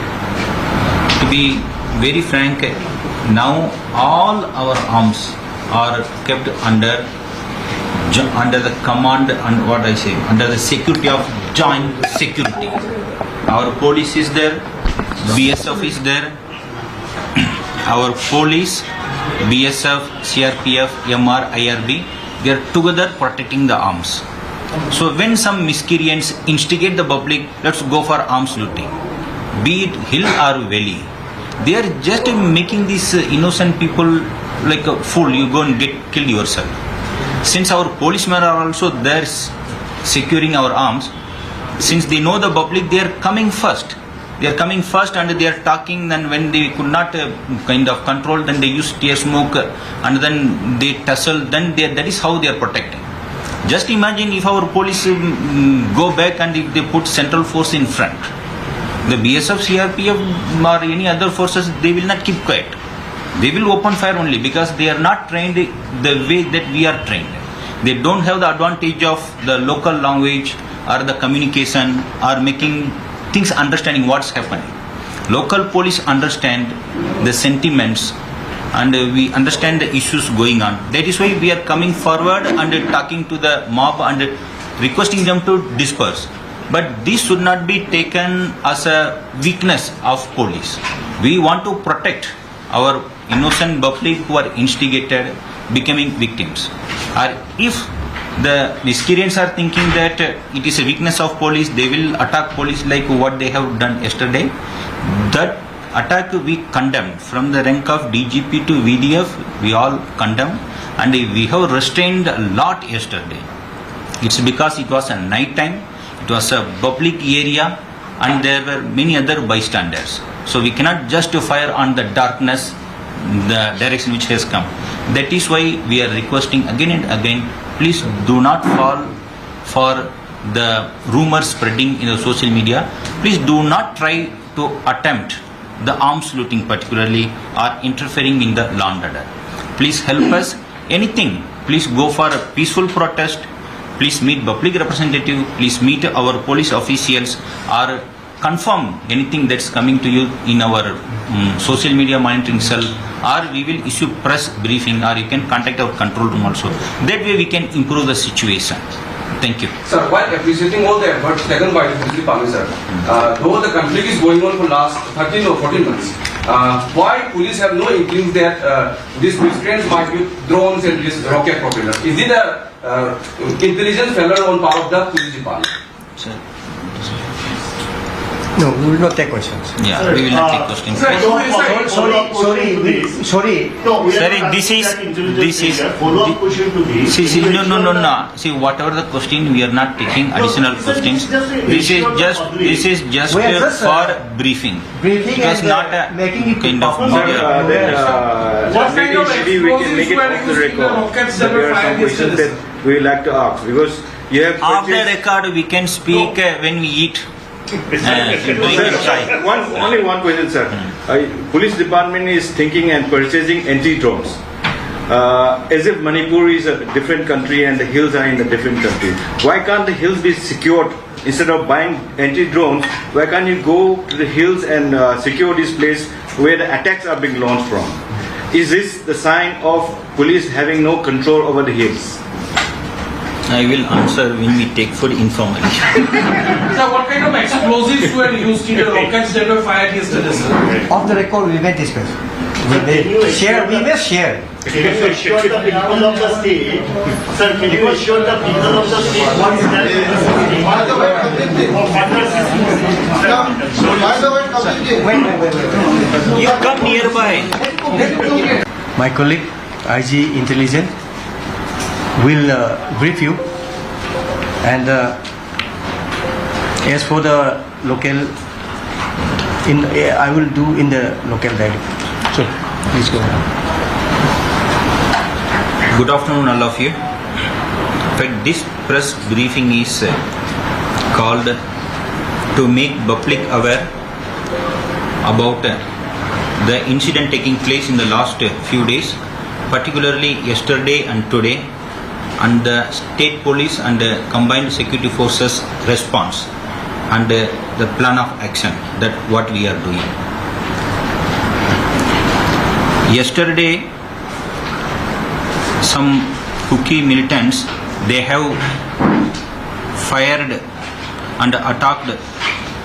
To be very frank, now all our arms are kept under jo- under the command and what I say, under the security of joint security. Our police is there, B S F is there, our police, B S F, C R P F, M R, I R B, they are together protecting the arms. So when some miscreants instigate the public, let's go for arms duty, be it hill or valley, they are just making these uh, innocent people like a fool. You go and get killed yourself. Since our policemen are also there s- securing our arms, since they know the public, they are coming first. They are coming first and they are talking. Then when they could not uh, kind of control, then they use tear smoke uh, and then they tussle. Then they, that is how they are protecting. Just imagine if our police um, go back and if they put central force in front, the B S F, C R P F, or any other forces, they will not keep quiet. They will open fire only because they are not trained the way that we are trained. They don't have the advantage of the local language or the communication or making things understanding what's happening. Local police understand the sentiments and uh, we understand the issues going on. That is why we are coming forward and uh, talking to the mob and uh, requesting them to disperse. But this should not be taken as a weakness of police. We want to protect our innocent public who are instigated, becoming victims. Or if the miscreants are thinking that uh, it is a weakness of police, they will attack police like what they have done yesterday. That attack we condemn from the rank of D G P to V D F. We all condemn, and we have restrained a lot yesterday. It's because it was a night time, it was a public area, and there were many other bystanders. So we cannot just fire on the darkness, the direction which has come. That is why we are requesting again and again, please do not fall for the rumors spreading in the social media. Please do not try to attempt the arms looting particularly or interfering in the law and order. Please help us. Anything, please go for a peaceful protest. Please meet public representative. Please meet our police officials or confirm anything that's coming to you in our um, social media monitoring cell, or we will issue press briefing, or you can contact our control room also. That way we can improve the situation. Thank you. Sir, while appreciating all the efforts taken by the police department, sir, uh, though the conflict is going on for last thirteen or fourteen months, uh, why police have no inkling that uh, these miscreants might use drones and this rocket propellers? Is it a uh, intelligence failure on part of the police department? Sir. No, we will not take questions. Yeah, we will not take questions. Sir, I don't have a Sorry, follow-up sorry, question to we- this. sorry. No, we are Sorry, not this asking is- that intelligence this is- failure. Follow-up question to this. See, see, no, no, no, Intellectual no. See, whatever the question, we are not taking No, additional this is questions. just a This is issue of just, public. this is just We are uh, just, uh, for briefing. Briefing It was and, not uh, a making it kind of public. media. Uh, then, uh, What kind of maybe we can make explosives it were off the used in the record. rockets But that there were are some fired questions yesterday? that We like to ask because you have Off the purchased- record, we can speak uh, when we eat. Uh, drink chai. One, only one question, sir. Uh, police department is thinking and purchasing anti-drones. Uh, as if Manipur is a different country and the hills are in a different country. Why can't the hills be secured? Instead of buying anti-drones, why can't you go to the hills and uh, secure this place where the attacks are being launched from? Is this the sign of police having no control over the hills? I will answer when we take food informally. Sir, what kind of explosives were used in the rockets that were fired yesterday, sir? Off the record, we may discuss. We may share, we may share. Can you assure the people of the state? Sir, can you assure the people of the state? What is that? By the way, Kabir ji, For further assistance. by the way, Kabir ji, Wait, wait, wait, wait. You come nearby. My colleague, I G Intelligence, will uh, brief you. And uh, as for the local, in uh, I will do in the local dialect. So please go ahead. Good afternoon, all of you. In fact, this press briefing is uh, called to make public aware about uh, the incident taking place in the last uh, few days, particularly yesterday and today, and the state police and the combined security forces response and uh, the plan of action that what we are doing. Yesterday, some Kuki militants, they have fired and attacked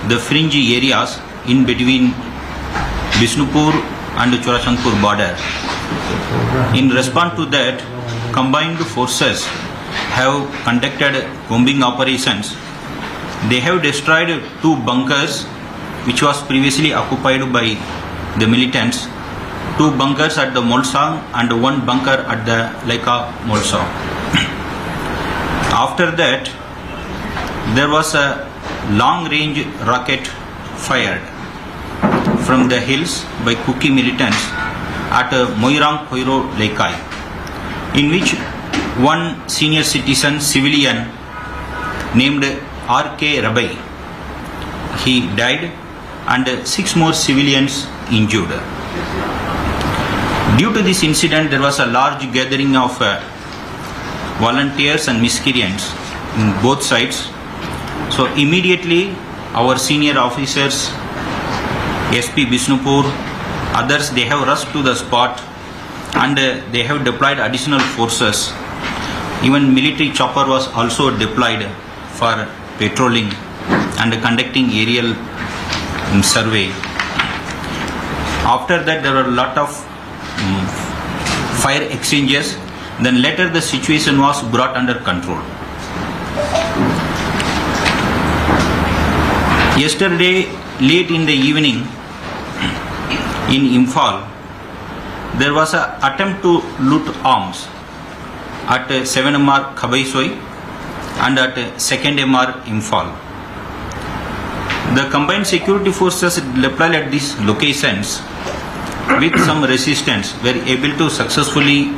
the fringe areas in between Bishnupur and Churachandpur border. In response to that, combined forces have conducted combing operations. They have destroyed two bunkers which was previously occupied by the militants, two bunkers at the Molsang and one bunker at the Leka Molsang. After that, there was a long range rocket fired from the hills by Kuki militants at uh, Moirang Khoiro Leikai, in which One senior citizen civilian named R K Rabai, he died, and six more civilians injured. Due to this incident, there was a large gathering of uh, volunteers and miscreants in both sides. So immediately, our senior officers, S P Bishnupur, others, they have rushed to the spot, and uh, they have deployed additional forces. Even military chopper was also deployed for patrolling and conducting aerial um, survey. After that, there were a lot of um, fire exchanges. Then later, the situation was brought under control. Yesterday, late in the evening, in Imphal, there was an attempt to loot arms at seven M R Khabaisoi and at second M R Imphal. The combined security forces deployed at these locations with some resistance were able to successfully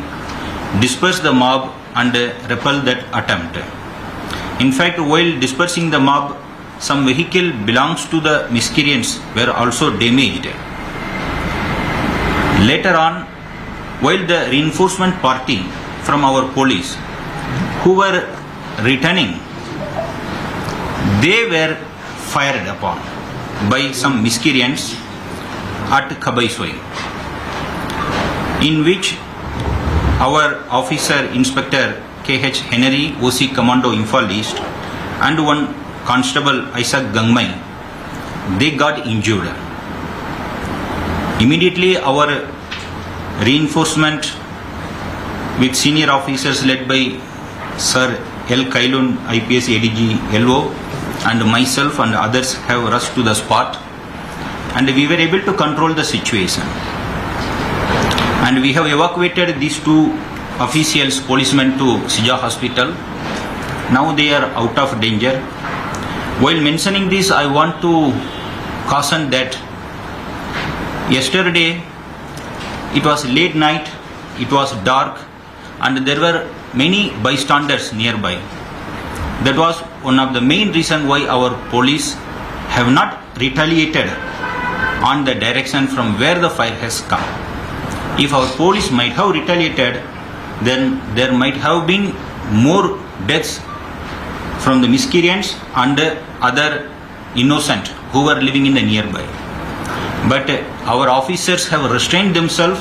disperse the mob and repel that attempt. In fact, while dispersing the mob, some vehicle belongs to the miscreants were also damaged. Later on, while the reinforcement party from our police who were returning, they were fired upon by some miscreants at Khabaisoi, in which our officer, Inspector K H Henry, O C Commando Imphal East, and one constable, Isaac Gangmai, they got injured. Immediately, our reinforcement with senior officers led by Sir L Kailun, I P S A D G L O, and myself and others have rushed to the spot, and we were able to control the situation. And we have evacuated these two officials, policemen, to Shija Hospital. Now they are out of danger. While mentioning this, I want to caution that yesterday it was late night, it was dark, and there were many bystanders nearby. That was one of the main reason why our police have not retaliated on the direction from where the fire has come. If our police might have retaliated, then there might have been more deaths from the miscreants and other innocent who were living in the nearby. But our officers have restrained themselves,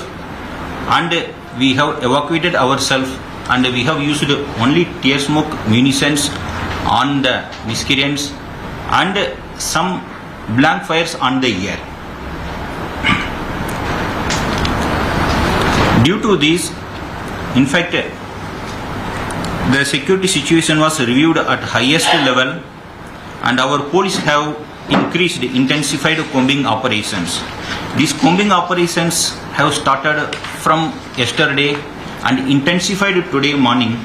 and we have evacuated ourselves, and we have used only tear smoke munitions on the miscreants and some blank fires on the air. Due to this, in fact, the security situation was reviewed at highest level, and our police have increased, intensified combing operations. These combing operations have started from yesterday and intensified today morning,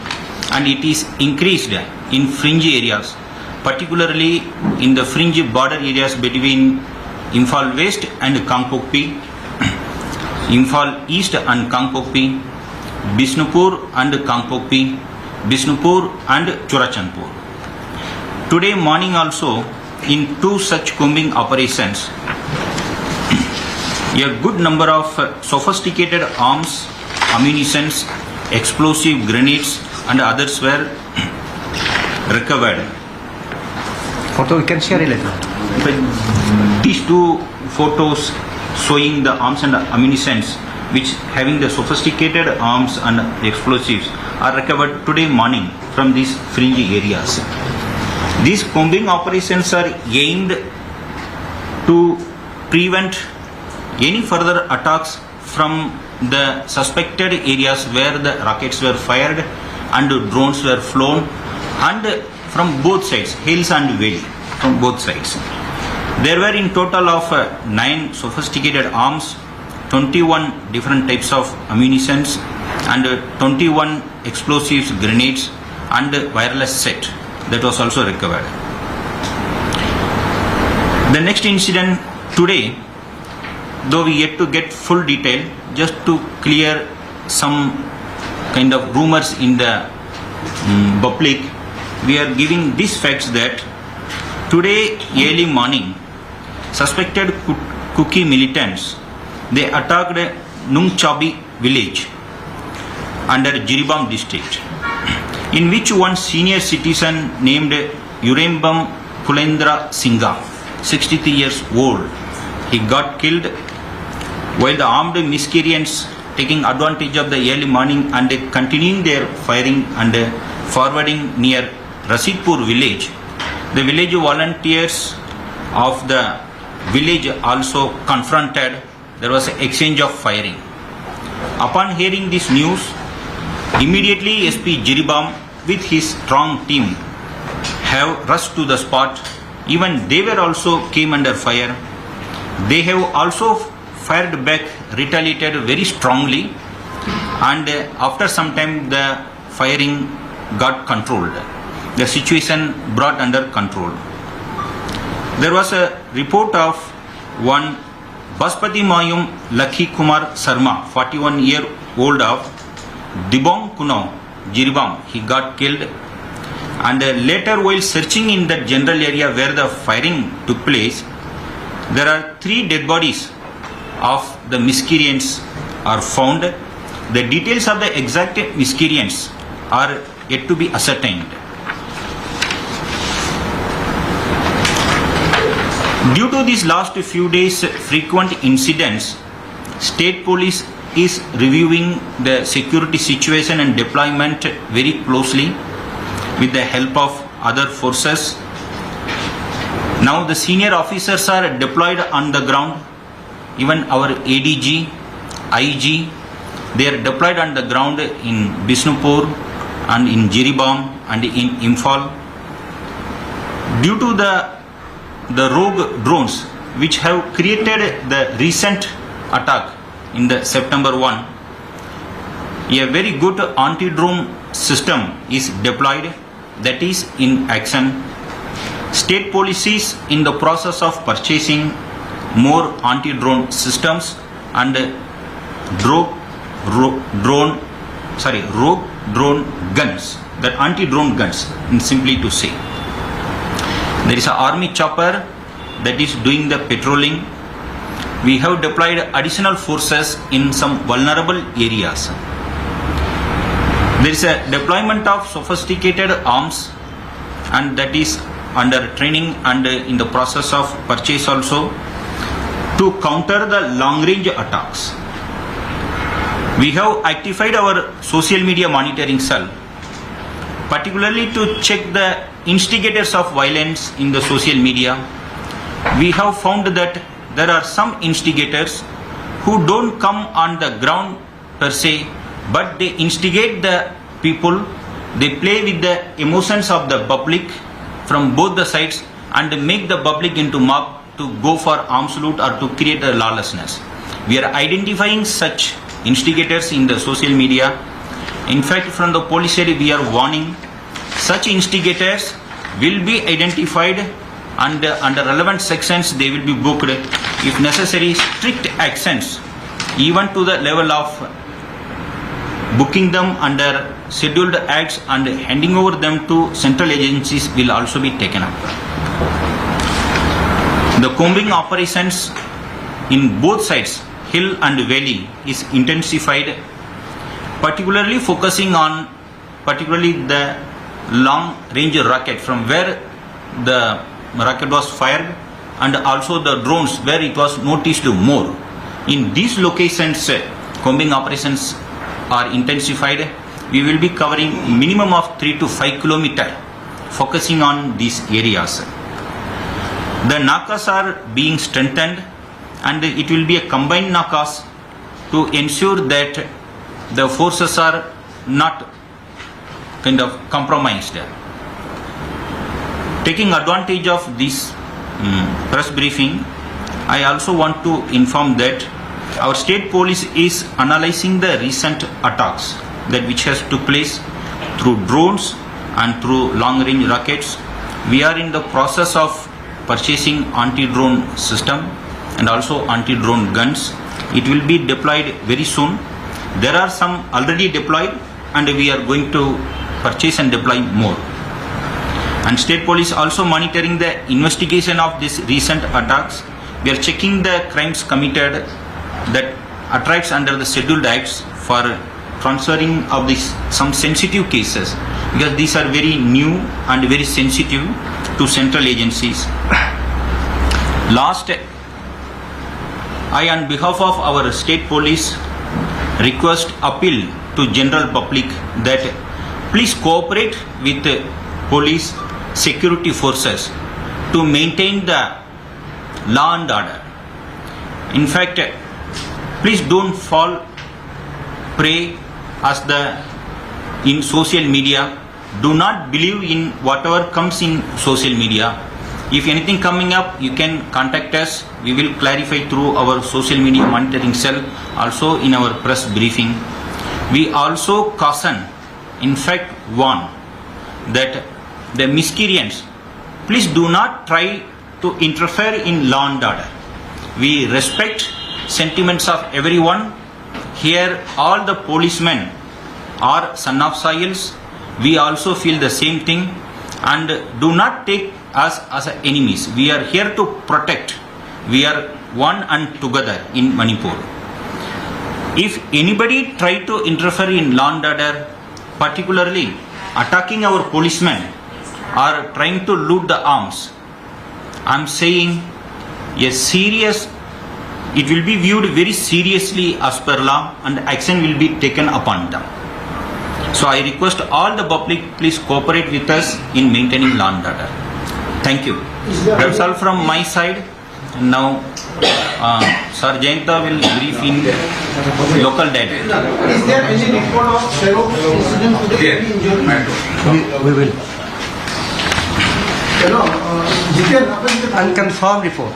and it is increased in fringe areas, particularly in the fringe border areas between Imphal West and Kangpokpi, Imphal East and Kangpokpi, Bishnupur and Kangpokpi, Bishnupur and Churachandpur. Today morning also, in two such combing operations, a good number of sophisticated arms, ammunitions, explosive grenades and others were recovered. Photo, you can share it later. But these two photos showing the arms and ammunitions which having the sophisticated arms and explosives are recovered today morning from these fringe areas. These combing operations are aimed to prevent any further attacks from the suspected areas where the rockets were fired and drones were flown, and from both sides, hills and valley, from both sides. There were in total of uh, nine sophisticated arms, twenty-one different types of ammunitions, and uh, twenty-one explosives, grenades, and wireless set that was also recovered. The next incident today, though we yet to get full detail, just to clear some kind of rumors in the um, public, we are giving these facts that today early morning, suspected Ku- Kuki militants, they attacked Nungchabi village under Jiribam district, in which one senior citizen named Urembam Pulendra Singha, sixty-three years old, he got killed while the armed miscreants taking advantage of the early morning and continuing their firing and forwarding near Rasidpur village. The village volunteers of the village also confronted. There was an exchange of firing. Upon hearing this news, immediately S P Jiribam with his strong team have rushed to the spot. Even they were also came under fire. They have also fired back, retaliated very strongly, and uh, after some time the firing got controlled. The situation brought under control. There was a report of one Baspati Mayum Lakhi Kumar Sarma, forty-one year old of Dibong Kuno, Jiribam. He got killed. And uh, later, while searching in that general area where the firing took place, there are three dead bodies of the miscreants are found. The details of the exact miscreants are yet to be ascertained. Due to these last few days' frequent incidents, State Police is reviewing the security situation and deployment very closely with the help of other forces. Now the senior officers are deployed on the ground. Even our A D G, I G, they are deployed on the ground in Bishnupur and in Jiribam and in Imphal. Due to the the rogue drones which have created the recent attack in the September one, a very good anti-drone system is deployed, that is in action. State Police is in the process of purchasing more anti-drone systems and dro- ro- drone sorry, rogue drone guns, that anti-drone guns, in simply to say. There is a army chopper that is doing the patrolling. We have deployed additional forces in some vulnerable areas. There is a deployment of sophisticated arms, and that is under training and in the process of purchase also, to counter the long range attacks. We have activated our social media monitoring cell, particularly to check the instigators of violence in the social media. We have found that there are some instigators who don't come on the ground per se, but they instigate the people, they play with the emotions of the public from both the sides and make the public into mob to go for arms loot or to create a lawlessness. We are identifying such instigators in the social media. In fact, from the police side, we are warning such instigators will be identified and uh, under relevant sections they will be booked. If necessary, strict actions, even to the level of booking them under scheduled acts and handing over them to central agencies, will also be taken up. The combing operations in both sides, hill and valley, is intensified, particularly focusing on particularly the long range rocket from where the rocket was fired, and also the drones where it was noticed more. In these locations, uh, combing operations are intensified. We will be covering minimum of three to five kilometer, focusing on these areas. The nakas are being strengthened, and it will be a combined nakas to ensure that the forces are not kind of compromised. Taking advantage of this, mm, press briefing, I also want to inform that our state police is analyzing the recent attacks that which has took place through drones and through long range rockets. We are in the process of purchasing anti-drone system and also anti-drone guns. It will be deployed very soon. There are some already deployed, and we are going to purchase and deploy more. And state police also monitoring the investigation of these recent attacks. We are checking the crimes committed that attracts under the Scheduled Acts for transferring of these some sensitive cases, because these are very new and very sensitive to central agencies. Last, I, on behalf of our state police, request, appeal to general public that please cooperate with police security forces to maintain the law and order. In fact, please don't fall prey as the in social media. Do not believe in whatever comes in social media. If anything coming up, you can contact us. We will clarify through our social media monitoring cell, also in our press briefing. We also caution, in fact, warn that the miscreants, please do not try to interfere in law and order. We respect sentiments of everyone. Here, all the policemen are son of soils. We also feel the same thing, and do not take us as enemies. We are here to protect. We are one and together in Manipur. If anybody try to interfere in law and order, particularly attacking our policemen or trying to loot the arms, I'm saying a serious, it will be viewed very seriously as per law, and action will be taken upon them. So I request all the public, please cooperate with us in maintaining law and order. Thank you. That's all from my side. And now, uh, Sir Jayanta will brief in local dialect. Is there any report of terror incident with the injury? We, we will. Unconfirmed report.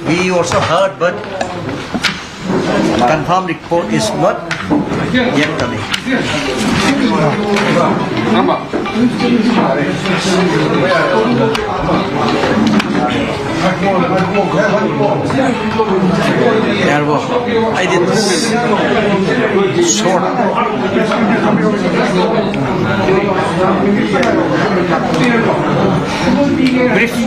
We also heard, but confirmed report is not yet coming. ꯌꯥꯔꯕꯣ? ꯑꯩꯗꯤ short, brief.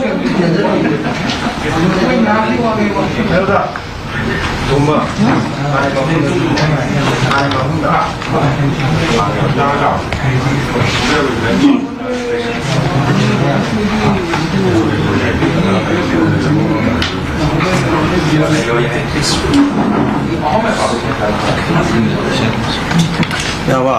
ꯌꯥꯕ꯫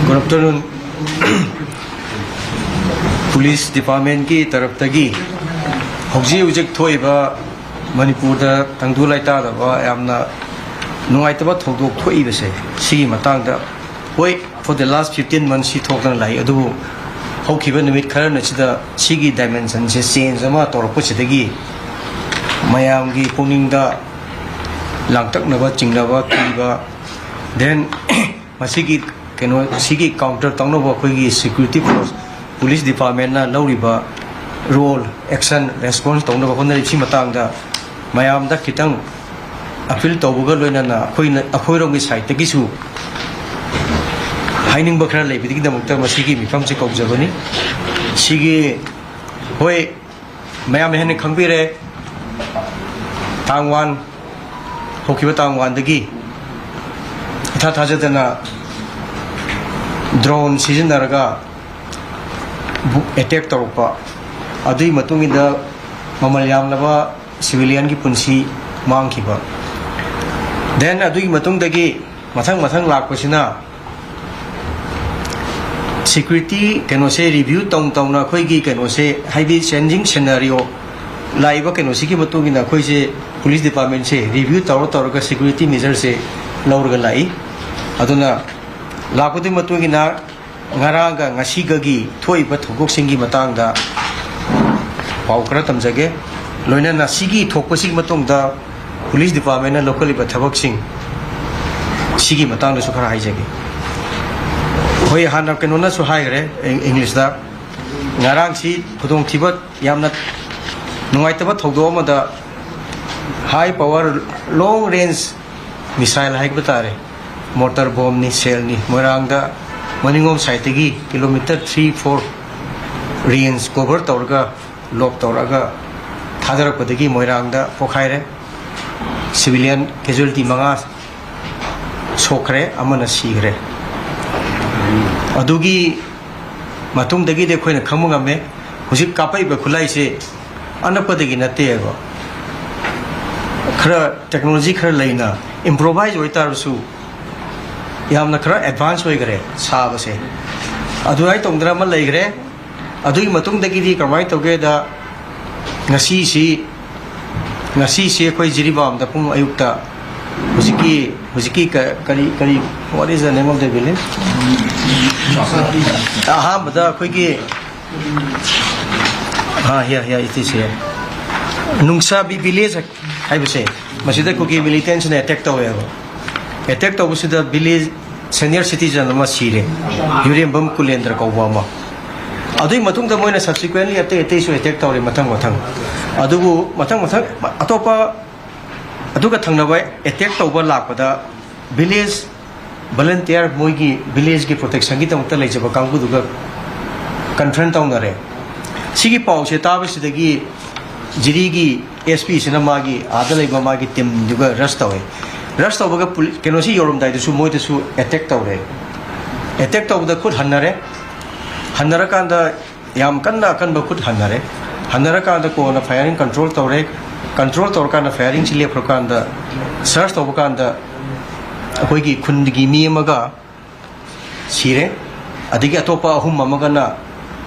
Good afternoon. Police ꯗꯤꯄꯥꯔꯠꯃꯦꯟꯒꯤ ꯇꯔꯞꯇꯒꯤ ꯍꯧꯖꯤꯛ ꯍꯧꯖꯤꯛ ꯊꯣꯛꯏꯕ ꯃꯅꯤꯄꯨꯔꯗ ꯇꯪꯗꯨ ꯂꯩꯇꯥꯗꯕ ꯌꯥꯝꯅ ꯅꯨꯡꯉꯥꯏꯇꯕ ꯊꯧꯗꯣꯛ ꯊꯣꯛꯏꯕꯁꯦ, ꯁꯤꯒꯤ ꯃꯇꯥꯡꯗ, ꯍꯣꯏ, for the last fifteen months ꯁꯤ ꯊꯣꯛꯇꯅ ꯂꯥꯛꯏ, ꯑꯗꯨꯕꯨ ꯍꯧꯈꯤꯕ ꯅꯨꯃꯤꯠ ꯈꯔꯅ ꯁꯤꯗ ꯁꯤꯒꯤ ꯗꯥꯏꯃꯦꯟꯁꯟꯁꯦ ꯆꯦꯟꯖ ꯑꯃ ꯇꯧꯔꯛꯄꯁꯤꯗꯒꯤ ꯃꯌꯥꯝꯒꯤ ꯄꯨꯛꯅꯤꯡꯗ ꯂꯥꯡꯇꯛꯅꯕ, ꯆꯤꯡꯅꯕ, ꯀꯤꯕ, then ꯃꯁꯤꯒꯤ ꯀꯩꯅꯣ, ꯁꯤꯒꯤ ꯀꯥꯎꯟꯇꯔ ꯇꯧꯅꯕ ꯑꯩꯈꯣꯏꯒꯤ ꯁꯦꯀ꯭ꯌꯨꯔꯤꯇꯤ ꯐꯣꯔꯁ, ꯄꯨꯂꯤꯁ ꯗꯤꯄꯥꯔꯠꯃꯦꯟꯅ ꯂꯧꯔꯤꯕ ꯔꯣꯜ, ꯑꯦꯛꯁꯟ, ꯔꯦꯁꯄꯣꯟꯁ ꯇꯧꯅꯕ ꯍꯣꯠꯅꯔꯤꯕꯁꯤ ꯃꯇꯥꯡꯗ ꯃꯌꯥꯝꯗ ꯈꯤꯇꯪ ꯑꯄꯤꯜ ꯇꯧꯕꯒ ꯂꯣꯏꯅꯅ ꯑꯩꯈꯣꯏꯅ, ꯑꯩꯈꯣꯏꯔꯣꯝꯒꯤ ꯁꯥꯏꯠꯇꯒꯤꯁꯨ ꯍꯥꯏꯅꯤꯡꯕ ꯈꯔ ꯂꯩꯕꯗꯒꯤꯗꯃꯛꯇ ꯃꯁꯤꯒꯤ ꯃꯤꯐꯝꯁꯦ ꯀꯧꯖꯕꯅꯤ꯫ ꯁꯤꯒꯤ, ꯍꯣꯏ, ꯃꯌꯥꯝꯅ ꯍꯦꯟꯅ ꯈꯪꯕꯤꯔꯦ, ꯇꯥꯡ ꯋꯥꯟ, ꯍꯧꯈꯤꯕ ꯇꯥꯡ ꯋꯥꯟꯗꯒꯤ ꯏꯊꯥ ꯊꯥꯖꯗꯅ ꯗ꯭ꯔꯣꯟ ꯁꯤꯖꯤꯟꯅꯔꯒ ꯑꯦꯇꯦꯛ ꯇꯧꯔꯛꯄ, ꯑꯗꯨꯒꯤ ꯃꯇꯨꯡ ꯏꯟꯅ ꯃꯃꯜ ꯌꯥꯝꯂꯕ ꯁꯤꯚꯤꯂꯤꯌꯟꯒꯤ ꯄꯨꯟꯁꯤ ꯃꯥꯡꯈꯤꯕ, then ꯑꯗꯨꯒꯤ ꯃꯇꯨꯡꯗꯒꯤ ꯃꯊꯪ ꯃꯊꯪ ꯂꯥꯛꯄꯁꯤꯅ ꯁꯦꯀ꯭ꯌꯨꯔꯤꯇꯤ ꯀꯩꯅꯣꯁꯦ ꯔꯤꯚ꯭ꯌꯨ ꯇꯧ ꯇꯧꯅ ꯑꯩꯈꯣꯏꯒꯤ ꯀꯩꯅꯣꯁꯦ, ꯍꯥꯏꯗꯤ ꯆꯦꯟꯖꯤꯡ ꯁꯦꯅꯥꯔꯤꯑꯣ ꯂꯥꯛꯏꯕ ꯀꯩꯅꯣꯁꯤꯒꯤ ꯃꯇꯨꯡ ꯏꯟꯅ ꯑꯩꯈꯣꯏꯁꯦ ꯄꯨꯂꯤꯁ ꯗꯤꯄꯥꯔꯠꯃꯦꯟꯁꯦ ꯔꯤꯚ꯭ꯌꯨ ꯇꯧꯔ ꯇꯧꯔꯒ ꯁꯦꯀ꯭ꯌꯨꯔꯤꯇꯤ ꯃꯦꯖꯔꯁꯦ ꯂꯧꯔꯒ ꯂꯥꯛꯏ꯫ ꯑꯗꯨꯅ ꯂꯥꯛꯄꯗꯨꯒꯤ ꯃꯇꯨꯡ ꯏꯟꯅ ꯉꯔꯥꯡꯒ ꯉꯁꯤꯒꯒꯤ ꯊꯣꯛꯏꯕ ꯊꯧꯗꯣꯛꯁꯤꯡꯒꯤ ꯃꯇꯥꯡꯗ ꯄꯥꯎ ꯈꯔ ꯇꯝꯖꯒꯦ꯫ ꯂꯣꯏꯅꯅ ꯁꯤꯒꯤ ꯊꯣꯛꯄꯁꯤꯒꯤ ꯃꯇꯨꯡꯗ ꯄꯨꯂꯤꯁ ꯗꯤꯄꯥꯔꯠꯃꯦꯟꯅ ꯂꯧꯈꯠꯂꯤꯕ ꯊꯕꯛꯁꯤꯡ, ꯁꯤꯒꯤ ꯃꯇꯥꯡꯗꯁꯨ ꯈꯔ ꯍꯥꯏꯖꯒꯦ꯫ ꯍꯣꯏ, ꯍꯥꯟꯅ ꯀꯩꯅꯣꯅꯁꯨ ꯍꯥꯏꯈ꯭ꯔꯦ, ꯏꯪ- ꯏꯪꯂꯤꯁꯇ꯫ ꯉꯔꯥꯡꯁꯤ ꯈꯨꯗꯣꯡꯊꯤꯕ, ꯌꯥꯝꯅ ꯅꯨꯡꯉꯥꯏꯇꯕ ꯊꯧꯗꯣꯛ ꯑꯃꯗ high power long range missile ꯍꯥꯏꯕ ꯇꯥꯔꯦ, mortar bombꯅꯤ, shellꯅꯤ, ꯃꯣꯏꯔꯥꯡꯗ ꯃꯅꯤꯡꯂꯣꯝ sideꯇꯒꯤ kilometre three four range cover ꯇꯧꯔꯒ, lob ꯇꯧꯔꯒ ꯊꯥꯗꯔꯛꯄꯗꯒꯤ ꯃꯣꯏꯔꯥꯡꯗ ꯄꯣꯈꯥꯏꯔꯦ꯫ Civilian casualty ꯃꯉꯥ ꯁꯣꯛꯈ꯭ꯔꯦ, ꯑꯃꯅ ꯁꯤꯈ꯭ꯔꯦ꯫ ꯑꯗꯨꯒꯤ ꯃꯇꯨꯡꯗꯒꯤꯗꯤ ꯑꯩꯈꯣꯏꯅ ꯈꯪꯕ ꯉꯝꯃꯦ, ꯍꯧꯖꯤꯛ ꯀꯥꯞꯄꯛꯏꯕ ꯈꯨꯠꯂꯥꯏꯁꯦ ꯑꯅꯛꯄꯗꯒꯤ ꯅꯠꯇꯦꯕ, ꯈꯔ technology ꯈꯔ ꯂꯩꯅ improvise ꯑꯣꯏꯇꯥꯔꯁꯨ ꯌꯥꯝꯅ ꯈꯔ advance ꯑꯣꯏꯈꯔꯦ ꯁꯥꯕꯁꯦ꯫ ꯑꯗꯨꯃꯥꯏꯅ ꯇꯧꯗꯅ ꯑꯃ ꯂꯩꯈ꯭ꯔꯦ꯫ ꯑꯗꯨꯒꯤ ꯃꯇꯨꯡꯗꯒꯤꯗꯤ ꯀꯃꯥꯏꯅ ꯇꯧꯒꯦꯗ, ꯉꯁꯤꯁꯤ ꯉꯁꯤꯁꯤ ꯑꯩꯈꯣꯏ ꯖꯤꯔꯤꯕꯥꯝꯗ ꯄꯨꯡ ꯑꯌꯨꯛꯇ ꯍꯧꯖꯤꯛꯀꯤ, ꯍꯧꯖꯤꯛꯀꯤ ꯀ- ꯀꯔꯤ, ꯀꯔꯤ, what is the name of the village? ꯑꯍꯥꯟꯕꯗ ꯑꯩꯈꯣꯏꯒꯤ, ꯑꯥ, here, here, it is here. ꯅꯨꯡꯁꯥꯕꯤ village ꯍꯥꯏꯕꯁꯦ, ꯃꯁꯤꯗ ꯀꯨꯀꯤ militantꯁꯤꯅ attack ꯇꯧꯋꯦꯕ꯫ Attack ꯇꯧꯕꯁꯤꯗ village senior citizen ꯑꯃ ꯁꯤꯔꯦ, ꯌꯨꯔꯦꯝꯕꯝ ꯀꯨꯂꯦꯟꯗ꯭ꯔ ꯀꯧꯕ ꯑꯃ꯫ ꯑꯗꯨꯒꯤ ꯃꯇꯨꯡꯗ ꯃꯣꯏꯅ subsequently ꯑꯇꯩ ꯑꯇꯩꯁꯨ attack ꯇꯧꯔꯦ, ꯃꯊꯪ ꯃꯊꯪ꯫ ꯑꯗꯨꯕꯨ ꯃꯊꯪ ꯃꯊꯪ ꯑꯇꯣꯞꯄ, ꯑꯗꯨꯒ ꯊꯪꯅꯕ attack ꯇꯧꯕ ꯂꯥꯛꯄꯗ village volunteer, ꯃꯣꯏꯒꯤ villageꯀꯤ protectionꯒꯤꯗꯃꯛꯇ ꯂꯩꯖꯕ ꯀꯥꯡꯕꯨꯗꯨꯒ confront ꯇꯧꯅꯔꯦ꯫ ꯁꯤꯒꯤ ꯄꯥꯎꯁꯦ ꯇꯥꯕꯁꯤꯗꯒꯤ ꯖꯤꯔꯤꯒꯤ SPꯁꯤꯅ ꯃꯥꯒꯤ ꯑꯥꯗ ꯂꯩꯕ ꯃꯥꯒꯤ teamꯗꯨꯒ rush ꯇꯧꯋꯦ꯫ Rush ꯇꯧꯕꯒ ꯄꯨꯂꯤ-, ꯀꯩꯅꯣꯁꯤ ꯌꯧꯔꯝꯗꯥꯏꯗꯁꯨ ꯃꯣꯏꯗꯁꯨ attack ꯇꯧꯔꯦ꯫ Attack ꯇꯧꯕꯗ ꯈꯨꯠ ꯍꯟꯅꯔꯦ꯫ ꯍꯟꯅꯔꯀꯥꯟꯗ ꯌꯥꯝ ꯀꯟꯅ ꯑꯀꯟꯕ ꯈꯨꯠ ꯍꯟꯅꯔꯦ꯫ ꯍꯟꯅꯔꯀꯥꯟꯗ ꯀꯣꯟꯅ firing control ꯇꯧꯔꯦ꯫ Control ꯇꯧꯔꯀꯥꯟꯗ firingꯁꯤ ꯂꯦꯞꯈ꯭ꯔꯀꯥꯟꯗ search ꯇꯧꯕ ꯀꯥꯟꯗ ꯑꯩꯈꯣꯏꯒꯤ ꯈꯨꯟꯒꯤ ꯃꯤ ꯑꯃꯒ ꯁꯤꯔꯦ꯫ ꯑꯗꯒꯤ ꯑꯇꯣꯞꯄ ꯑꯍꯨꯝ ꯑꯃꯒꯅ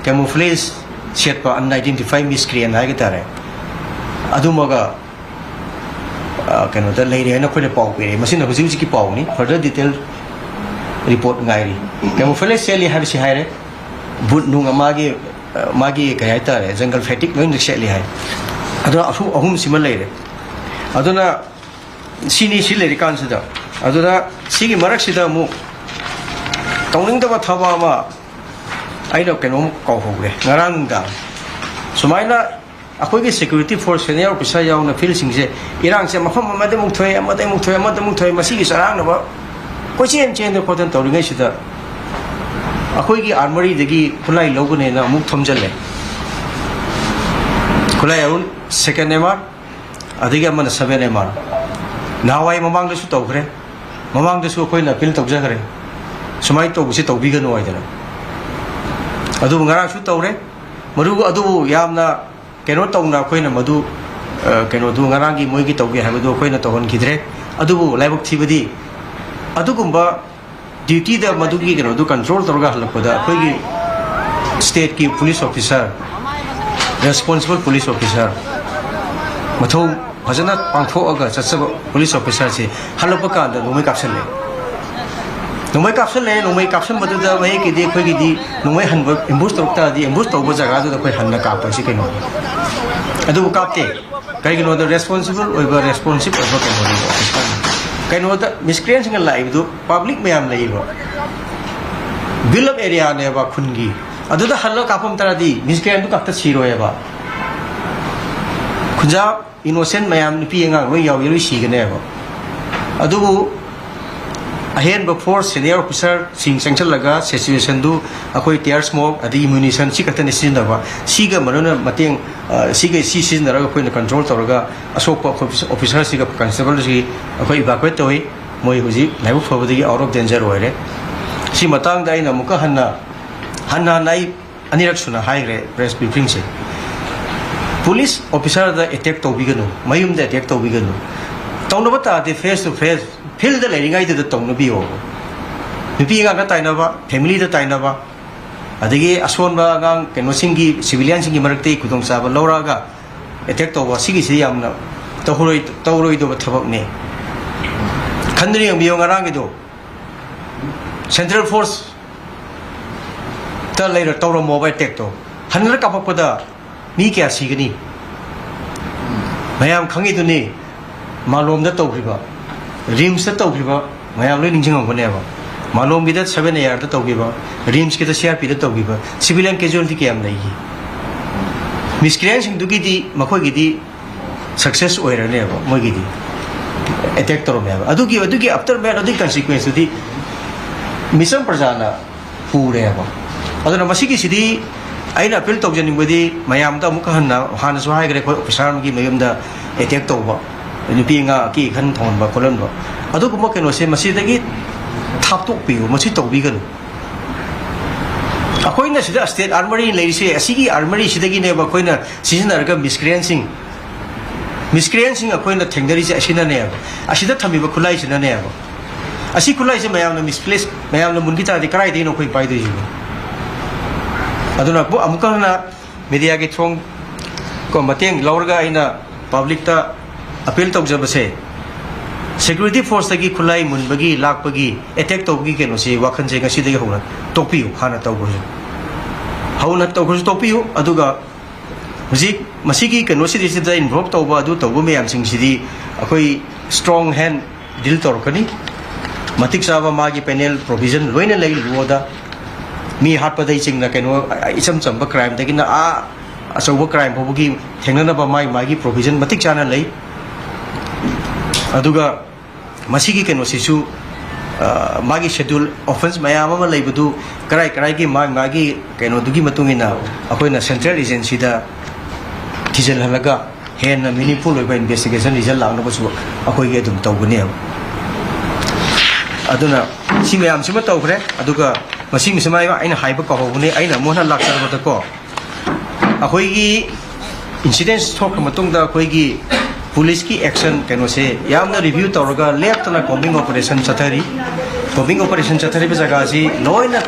camouflage ꯁꯦꯠꯄ unidentified miscreant ꯍꯥꯏꯒ ꯇꯥꯔꯦ, ꯑꯗꯨꯃꯒ, ꯑ, ꯀꯩꯅꯣꯗ ꯂꯩꯔꯦ ꯍꯥꯏꯅ ꯑꯩꯈꯣꯏꯅ ꯄꯥꯎ ꯄꯤꯔꯛꯑꯦ꯫ ꯃꯁꯤꯅ ꯍꯧꯖꯤꯛ ꯍꯧꯖꯤꯛꯀꯤ ꯄꯥꯎꯅꯤ, further detail report ꯉꯥꯏꯔꯤ꯫ Camouflage ꯁꯦꯠꯂꯤ ꯍꯥꯏꯕꯁꯤ ꯍꯥꯏꯔꯦ, boot ꯅꯨꯡ ꯃꯥꯒꯤ, ꯑ, ꯃꯥꯒꯤ ꯀꯩ ꯍꯥꯏꯇꯥꯔꯦ, jungle fatigue ꯂꯣꯏꯅ ꯁꯦꯠꯂꯤ ꯍꯥꯏ꯫ ꯑꯗꯨꯅ ꯑꯍꯨꯝ, ꯑꯍꯨꯝꯁꯤꯃ ꯂꯩꯔꯦ꯫ ꯑꯗꯨꯅ ꯁꯤꯅꯤ, ꯁꯤ ꯂꯩꯔꯤꯀꯥꯟꯁꯤꯗ ꯑꯗꯨꯗ ꯁꯤꯒꯤ ꯃꯔꯛꯁꯤꯗ ꯑꯃꯨꯛ ꯇꯧꯅꯤꯡꯗꯕ ꯊꯕꯛ ꯑꯃ ꯑꯩꯅ ꯀꯩꯅꯣꯝ ꯀꯥꯎꯍꯧꯔꯦ꯫ ꯉꯔꯥꯡ ꯅꯨꯡꯗꯥꯡ ꯁꯨꯃꯥꯏꯅ ꯑꯩꯈꯣꯏꯒꯤ security force senior officer ꯌꯥꯎꯅ ꯐꯤꯜꯁꯤꯡꯁꯦ, ꯏꯔꯥꯡꯁꯦ ꯃꯐꯝ ꯑꯃꯗ ꯑꯃꯨꯛ ꯊꯣꯛꯑꯦ, ꯑꯃꯗ ꯑꯃꯨꯛ ꯊꯣꯛꯑꯦ, ꯑꯃꯗ ꯑꯃꯨꯛ ꯊꯣꯛꯑꯦ, ꯃꯁꯤꯒꯤ ꯆꯔꯥꯡꯅꯕ ꯀꯣꯏꯆꯦꯟ ꯆꯦꯟꯗꯅ ꯈꯣꯠꯇꯅ ꯇꯧꯔꯤꯉꯩꯁꯤꯗ, ꯑꯩꯈꯣꯏꯒꯤ armoury ꯗꯒꯤ ꯈꯨꯠꯂꯥꯏ ꯂꯧꯒꯅꯦꯅ ꯑꯃꯨꯛ ꯊꯣꯝꯖꯤꯜꯂꯦ꯫ ꯈꯨꯠꯂꯥꯏ ꯑꯍꯨꯝ, second M R, ꯑꯗꯒꯤ ꯑꯃꯅ seven M R꯫ ꯅꯍꯥꯟꯋꯥꯏ ꯃꯃꯥꯡꯗꯁꯨ ꯇꯧꯈ꯭ꯔꯦ, ꯃꯃꯥꯡꯗꯁꯨ ꯑꯩꯈꯣꯏꯅ appeal ꯇꯧꯖꯈ꯭ꯔꯦ, ꯁꯨꯃꯥꯏꯅ ꯇꯧꯕꯁꯤ ꯇꯧꯕꯤꯒꯅꯨ ꯍꯥꯏꯗꯅ꯫ ꯑꯗꯨꯕꯨ ꯉꯔꯥꯡꯁꯨ ꯇꯧꯔꯦ꯫ ꯃꯗꯨ, ꯑꯗꯨꯕꯨ ꯌꯥꯝꯅ ꯀꯩꯅꯣ ꯇꯧꯅ ꯑꯩꯈꯣꯏꯅ ꯃꯗꯨ, ꯑ, ꯀꯩꯅꯣꯗꯨ, ꯉꯔꯥꯡꯒꯤ ꯃꯣꯏꯒꯤ ꯇꯧꯒꯦ ꯍꯥꯏꯕꯗꯨ ꯑꯩꯈꯣꯏꯅ ꯇꯧꯍꯟꯈꯤꯗ꯭ꯔꯦ꯫ ꯑꯗꯨꯕꯨ ꯂꯥꯏꯕꯛ ꯊꯤꯕꯗꯤ, ꯑꯗꯨꯒꯨꯝꯕ duty ꯗ ꯃꯗꯨꯒꯤ ꯀꯩꯅꯣꯗꯨ control ꯇꯧꯔꯒ ꯍꯜꯂꯛꯄꯗ ꯑꯩꯈꯣꯏꯒꯤ state ꯀꯤ police officer, responsible police officer, ꯃꯊꯧ ꯐꯖꯅ ꯄꯥꯡꯊꯣꯛꯑꯒ ꯆꯠꯆꯕ police officer ꯁꯤ ꯍꯜꯂꯛꯄ ꯀꯥꯟꯗ ꯅꯣꯡꯃꯩ ꯀꯥꯞꯁꯜꯂꯦ꯫ ꯅꯣꯡꯃꯩ ꯀꯥꯞꯁꯜꯂꯦ꯫ ꯅꯣꯡꯃꯩ ꯀꯥꯞꯁꯟꯕꯗꯨꯗ ꯃꯍꯦꯛꯀꯤꯗꯤ ꯑꯩꯈꯣꯏꯒꯤꯗꯤ ꯅꯣꯡꯃꯩ ꯍꯟꯕ, ambush ꯇꯧꯔꯛ ꯇꯥꯔꯗꯤ ambush ꯇꯧꯕ ꯖꯒꯥꯗꯨꯗ ꯑꯩꯈꯣꯏ ꯍꯟꯅ ꯀꯥꯞꯄꯁꯤ ꯀꯩꯅꯣ꯫ ꯑꯗꯨꯕꯨ ꯀꯥꯞꯇꯦ꯫ ꯀꯩꯒꯤꯅꯣꯗ responsible ꯑꯣꯏꯕ, responsive ꯑꯣꯏꯕ ꯀꯩꯅꯣꯅꯦꯕ officer꯫ ꯀꯩꯅꯣꯗ miscreant ꯁꯤꯡꯅ ꯂꯥꯛꯏꯕꯗꯨ public ꯃꯌꯥꯝ ꯂꯩꯌꯦꯕ, build up area ꯅꯦꯕ ꯈꯨꯟꯒꯤ꯫ ꯑꯗꯨꯗ ꯍꯜꯂꯒ ꯀꯥꯞꯄꯝ ꯇꯥꯔꯗꯤ miscreant ꯗꯨ ꯈꯛꯇ ꯁꯤꯔꯣꯏꯕ, ꯈꯨꯟꯖꯥ innocent ꯃꯌꯥꯝ, ꯅꯨꯄꯤ ꯑꯉꯥꯡ ꯂꯣꯏ ꯌꯥꯎꯏ, ꯂꯣꯏ ꯁꯤꯒꯅꯦꯕ꯫ ꯑꯗꯨꯕꯨ ꯑꯍꯦꯟꯕ force senior officer ꯁꯤꯡ ꯆꯪꯁꯤꯜꯂꯒ situation ꯗꯨ ꯑꯩꯈꯣꯏ tear smoke ꯑꯗꯒꯤ ammunition ꯁꯤ ꯈꯛꯇꯅꯤ ꯁꯤꯖꯤꯟꯅꯕ꯫ ꯁꯤꯒ ꯃꯔꯨꯅ ꯃꯇꯦꯡ, ꯑ, ꯁꯤꯒ ꯁꯤ ꯁꯤꯖꯤꯟꯅꯔꯒ ꯑꯩꯈꯣꯏꯅ control ꯇꯧꯔꯒ ꯑꯁꯣꯛꯄ officer ꯁꯤꯒ constable ꯁꯤ ꯑꯩꯈꯣꯏ evacuate ꯇꯧꯏ꯫ ꯃꯣꯏ ꯍꯧꯖꯤꯛ ꯂꯥꯏꯕꯛ ꯐꯕꯗꯒꯤ out of danger ꯑꯣꯏꯔꯦ꯫ ꯁꯤ ꯃꯇꯥꯡꯗ ꯑꯩꯅ ꯑꯃꯨꯛꯀ ꯍꯟꯅ, ꯍꯟꯅ ꯍꯟꯅ ꯑꯩ ꯑꯅꯤꯔꯛ ꯁꯨꯅ ꯍꯥꯏꯈ꯭ꯔꯦ press briefing ꯁꯦ꯫ Police officer ꯗ attack ꯇꯧꯕꯤꯒꯅꯨ, ꯃꯌꯨꯝꯗ attack ꯇꯧꯕꯤꯒꯅꯨ꯫ ꯇꯧꯅꯕ ꯇꯥꯔꯗꯤ face to face, field ꯗ ꯂꯩꯔꯤꯉꯩꯗꯨꯗ ꯇꯧꯅꯕꯤꯌꯣ꯫ ꯅꯨꯄꯤ ꯑꯉꯥꯡꯗ ꯇꯥꯏꯅꯕ, family ꯗ ꯇꯥꯏꯅꯕ, ꯑꯗꯒꯤ ꯑꯁꯣꯟꯕ ꯑꯉꯥꯡ ꯀꯩꯅꯣꯁꯤꯡꯒꯤ, civilian ꯁꯤꯡꯒꯤ ꯃꯔꯛꯇꯒꯤ ꯈꯨꯗꯣꯡꯆꯥꯕ ꯂꯧꯔꯛꯑꯒ attack ꯇꯧꯕ, ꯁꯤꯒꯤꯁꯤ ꯌꯥꯝꯅ ꯇꯧꯔꯣꯏ-, ꯇꯧꯔꯣꯏꯗꯕ ꯊꯕꯛꯅꯤ꯫ ꯈꯟꯗꯨꯅ ꯌꯦꯡꯕꯤꯌꯣ ꯉꯔꯥꯡꯒꯤꯗꯣ꯫ Central Force ꯇ ꯂꯩꯔ ꯇꯧꯔꯝꯃꯣꯕ attack ꯇꯣ꯫ ꯍꯟꯅ ꯀꯥꯞꯄꯛꯄꯗ ꯃꯤ ꯀꯌꯥ ꯁꯤꯒꯅꯤ? ꯃꯌꯥꯝ ꯈꯪꯉꯤꯗꯨꯅꯤ ꯃꯥꯂꯣꯝꯗ ꯇꯧꯈ꯭ꯔꯤꯕ꯫ ꯔꯤꯝꯁꯇ ꯇꯧꯈꯤꯕ ꯃꯌꯥꯝ ꯂꯣꯏ ꯅꯤꯡꯁꯤꯡꯉꯝꯒꯅꯦꯕ꯫ ꯃꯥꯂꯣꯝꯒꯤꯗ ꯁꯕꯦꯟ ꯑꯦ ꯑꯥꯔꯗ ꯇꯧꯈꯤꯕ, ꯔꯤꯝꯁꯀꯤꯗ ꯁꯤ ꯑꯥꯔ ꯄꯤꯗ ꯇꯧꯈꯤꯕ civilian casualty ꯀꯌꯥꯝ ꯂꯩꯈꯤ꯫ ꯃꯤꯁꯀ꯭ꯔꯤꯌꯦꯟꯁꯤꯡꯗꯨꯒꯤꯗꯤ, ꯃꯈꯣꯏꯒꯤꯗꯤ ꯁꯛꯁꯦꯁ ꯑꯣꯏꯔꯅꯦꯕ, ꯃꯣꯏꯒꯤꯗꯤ ꯑꯦꯇꯦꯛ ꯇꯧꯔꯝꯃꯦꯕ꯫ ꯑꯗꯨꯒꯤ, ꯑꯗꯨꯒꯤ ꯑꯥꯐꯇꯔ ꯃꯦꯠ, ꯑꯗꯨꯒꯤ ꯀꯟꯁꯤꯀ꯭ꯋꯦꯟꯁꯇꯨꯗꯤ ꯃꯤꯆꯝ ꯄ꯭ꯔꯖꯥꯅ ꯄꯨꯔꯦꯕ꯫ ꯑꯗꯨꯅ ꯃꯁꯤꯒꯤꯁꯤꯗꯤ ꯑꯩꯅ ꯑꯄꯤꯜ ꯇꯧꯖꯅꯤꯡꯕꯗꯤ, ꯃꯌꯥꯝꯗ ꯑꯃꯨꯛꯀ ꯍꯟꯅ, ꯍꯥꯟꯅꯁꯨ ꯍꯥꯏꯈ꯭ꯔꯦ, ꯑꯩꯈꯣꯏ ꯑꯣꯐꯤꯁꯥꯔ ꯑꯃꯒꯤ ꯃꯌꯨꯝꯗ ꯑꯦꯇꯦꯛ ꯇꯧꯕ, ꯅꯨꯄꯤ ꯑꯉꯥꯡ ꯑꯀꯤ ꯑꯈꯟ ꯊꯣꯡꯍꯟꯕ ꯈꯣꯠꯍꯟꯕ, ꯑꯗꯨꯒꯨꯝꯕ ꯀꯩꯅꯣꯁꯦ ꯃꯁꯤꯗꯒꯤ ꯊꯥꯞꯇꯣꯛꯄꯤꯌꯨ, ꯃꯁꯤ ꯇꯧꯕꯤꯒꯅꯨ꯫ ꯑꯩꯈꯣꯏꯅ ꯁꯤꯗ ꯁ꯭ꯇꯦꯠ ꯑꯥꯔꯃꯔꯤ ꯂꯩꯔꯤꯁꯦ, ꯑꯁꯤꯒꯤ ꯑꯥꯔꯃꯔꯤꯁꯤꯗꯒꯤꯅꯦꯕ ꯑꯩꯈꯣꯏꯅ ꯁꯤꯖꯤꯟꯅꯔꯒ ꯃꯤꯁꯀ꯭ꯔꯤꯌꯦꯟꯁꯤꯡ, ꯃꯤꯁꯀ꯭ꯔꯤꯌꯦꯟꯁꯤꯡ ꯑꯩꯈꯣꯏꯅ ꯊꯦꯡꯅꯔꯤꯁꯦ ꯑꯁꯤꯅꯅꯦꯕ, ꯑꯁꯤꯗ ꯊꯝꯃꯤꯕ ꯈꯨꯠꯂꯥꯏꯁꯤꯅꯅꯦꯕ꯫ ꯑꯁꯤ ꯈꯨꯠꯂꯥꯏꯁꯦ ꯃꯌꯥꯝꯅ ꯃꯤꯁꯄ꯭ꯂꯦꯁ, ꯃꯌꯥꯝꯅ ꯃꯨꯟꯈꯤ ꯇꯥꯔꯗꯤ ꯀꯗꯥꯏꯗꯒꯤꯅꯣ ꯑꯩꯈꯣꯏ ꯄꯥꯏꯗꯣꯏꯁꯤꯕꯣ? ꯑꯗꯨꯅ ꯑꯃꯨꯛ-, ꯑꯃꯨꯛꯀ ꯍꯟꯅ ꯃꯦꯗꯤꯌꯥꯒꯤ ꯊ꯭ꯔꯣꯡ ꯀꯣ ꯃꯇꯦꯡ ꯂꯧꯔꯒ ꯑꯩꯅ ꯄꯕ꯭ꯂꯤꯛꯇ ꯑꯄꯤꯜ ꯇꯧꯖꯕꯁꯦ, ꯁꯦꯀ꯭ꯌꯨꯔꯤꯇꯤ ꯐꯣꯔꯁꯇꯒꯤ ꯈꯨꯠꯂꯥꯏ ꯃꯨꯟꯕꯒꯤ, ꯂꯥꯛꯄꯒꯤ, ꯑꯦꯇꯦꯛ ꯇꯧꯕꯒꯤ ꯀꯩꯅꯣꯁꯤ, ꯋꯥꯈꯜꯁꯦ ꯉꯁꯤꯗꯒꯤ ꯍꯧꯅ ꯇꯣꯛꯄꯤꯌꯨ, ꯍꯥꯟꯅ ꯇꯧꯈ꯭ꯔꯁꯨ꯫ ꯍꯧꯅ ꯇꯧꯈ꯭ꯔꯁꯨ ꯇꯣꯛꯄꯤꯌꯨ꯫ ꯑꯗꯨꯒ ꯍꯧꯖꯤꯛ ꯃꯁꯤꯒꯤ ꯀꯩꯅꯣꯁꯤꯗꯩꯁꯤꯗ ꯏꯟꯚꯣꯜꯕ ꯇꯧꯕ, ꯑꯗꯨ ꯇꯧꯕ ꯃꯌꯥꯝꯁꯤꯡꯁꯤꯗꯤ ꯑꯩꯈꯣꯏ ꯁ꯭ꯇꯔꯣꯡ ꯍꯦꯟ ꯗꯤꯜ ꯇꯧꯔꯛꯀꯅꯤ꯫ ꯃꯇꯤꯛ ꯆꯥꯕ ꯃꯥꯒꯤ ꯄꯦꯅꯦꯜ ꯄ꯭ꯔꯣꯚꯤꯖꯟ ꯂꯣꯏꯅ ꯂꯩ ꯂꯣꯗ꯫ ꯃꯤ ꯍꯥꯠꯄꯗꯒꯤ ꯆꯤꯡꯅ ꯀꯩꯅꯣ, ꯏꯆꯝ ꯆꯝꯕ ꯀ꯭ꯔꯥꯏꯝꯗꯒꯤꯅ ꯑꯥ ꯑꯆꯧꯕ ꯀ꯭ꯔꯥꯏꯝ ꯐꯥꯎꯕꯒꯤ ꯊꯦꯡꯅꯅꯕ ꯃꯥꯒꯤ, ꯃꯥꯒꯤ ꯄ꯭ꯔꯣꯚꯤꯖꯟ ꯃꯇꯤꯛ ꯆꯥꯅ ꯂꯩ꯫ ꯑꯗꯨꯒ ꯃꯁꯤꯒꯤ ꯀꯩꯅꯣꯁꯤꯁꯨ, ꯑ, ꯃꯥꯒꯤ ꯁꯦꯗ꯭ꯌꯨꯜ ꯑꯣꯐꯦꯟꯁ ꯃꯌꯥꯝ ꯑꯃ ꯂꯩꯕꯗꯨ ꯀꯔꯥꯏ ꯀꯔꯥꯏꯒꯤ ꯃꯥꯒꯤ, ꯃꯥꯒꯤ ꯀꯩꯅꯣꯗꯨꯒꯤ ꯃꯇꯨꯡ ꯏꯟꯅ ꯑꯩꯈꯣꯏꯅ ꯁꯦꯟꯇ꯭ꯔꯦꯜ ꯑꯦꯖꯦꯟꯁꯤꯗ ꯊꯤꯖꯤꯜꯍꯜꯂꯒ ꯍꯦꯟꯅ ꯃꯤꯅꯤꯡꯐꯨꯜ ꯑꯣꯏꯕ ꯏꯟꯚꯦꯁꯇꯤꯒꯦꯁꯟ ꯔꯤꯖꯜ ꯂꯥꯛꯅꯕꯁꯨ ꯑꯩꯈꯣꯏꯒꯤ ꯑꯗꯨꯝ ꯇꯧꯒꯅꯦꯕ꯫ ꯑꯗꯨꯅ ꯁꯤ ꯃꯌꯥꯝꯁꯤꯃ ꯇꯧꯈ꯭ꯔꯦ꯫ ꯑꯗꯨꯒ ꯃꯁꯤ, ꯃꯁꯤꯃ ꯑꯩꯅ ꯍꯥꯏꯕ ꯀꯥꯎꯍꯧꯕꯅꯦ, ꯑꯩꯅ ꯑꯃꯨꯛ ꯍꯟꯅ ꯂꯥꯛꯆꯔꯕꯗꯀꯣ, ꯑꯩꯈꯣꯏꯒꯤ ꯏꯟꯁꯤꯗꯦꯟꯁ ꯊꯣꯛꯈ꯭ꯔ ꯃꯇꯨꯡꯗ ꯑꯩꯈꯣꯏꯒꯤ ꯄꯨꯂꯤꯁꯀꯤ ꯑꯦꯛꯁꯟ ꯀꯩꯅꯣꯁꯦ ꯌꯥꯝꯅ ꯔꯤꯚ꯭ꯌꯨ ꯇꯧꯔꯒ ꯂꯦꯞꯇꯅ ꯀꯣꯝꯕꯤꯡ ꯑꯣꯄꯔꯦꯁꯟ ꯆꯠꯊꯔꯤ꯫ ꯀꯣꯝꯕꯤꯡ ꯑꯣꯄꯔꯦꯁꯟ ꯆꯠꯊꯔꯤꯕ ꯖꯒꯥꯁꯤ ꯂꯣꯏꯅ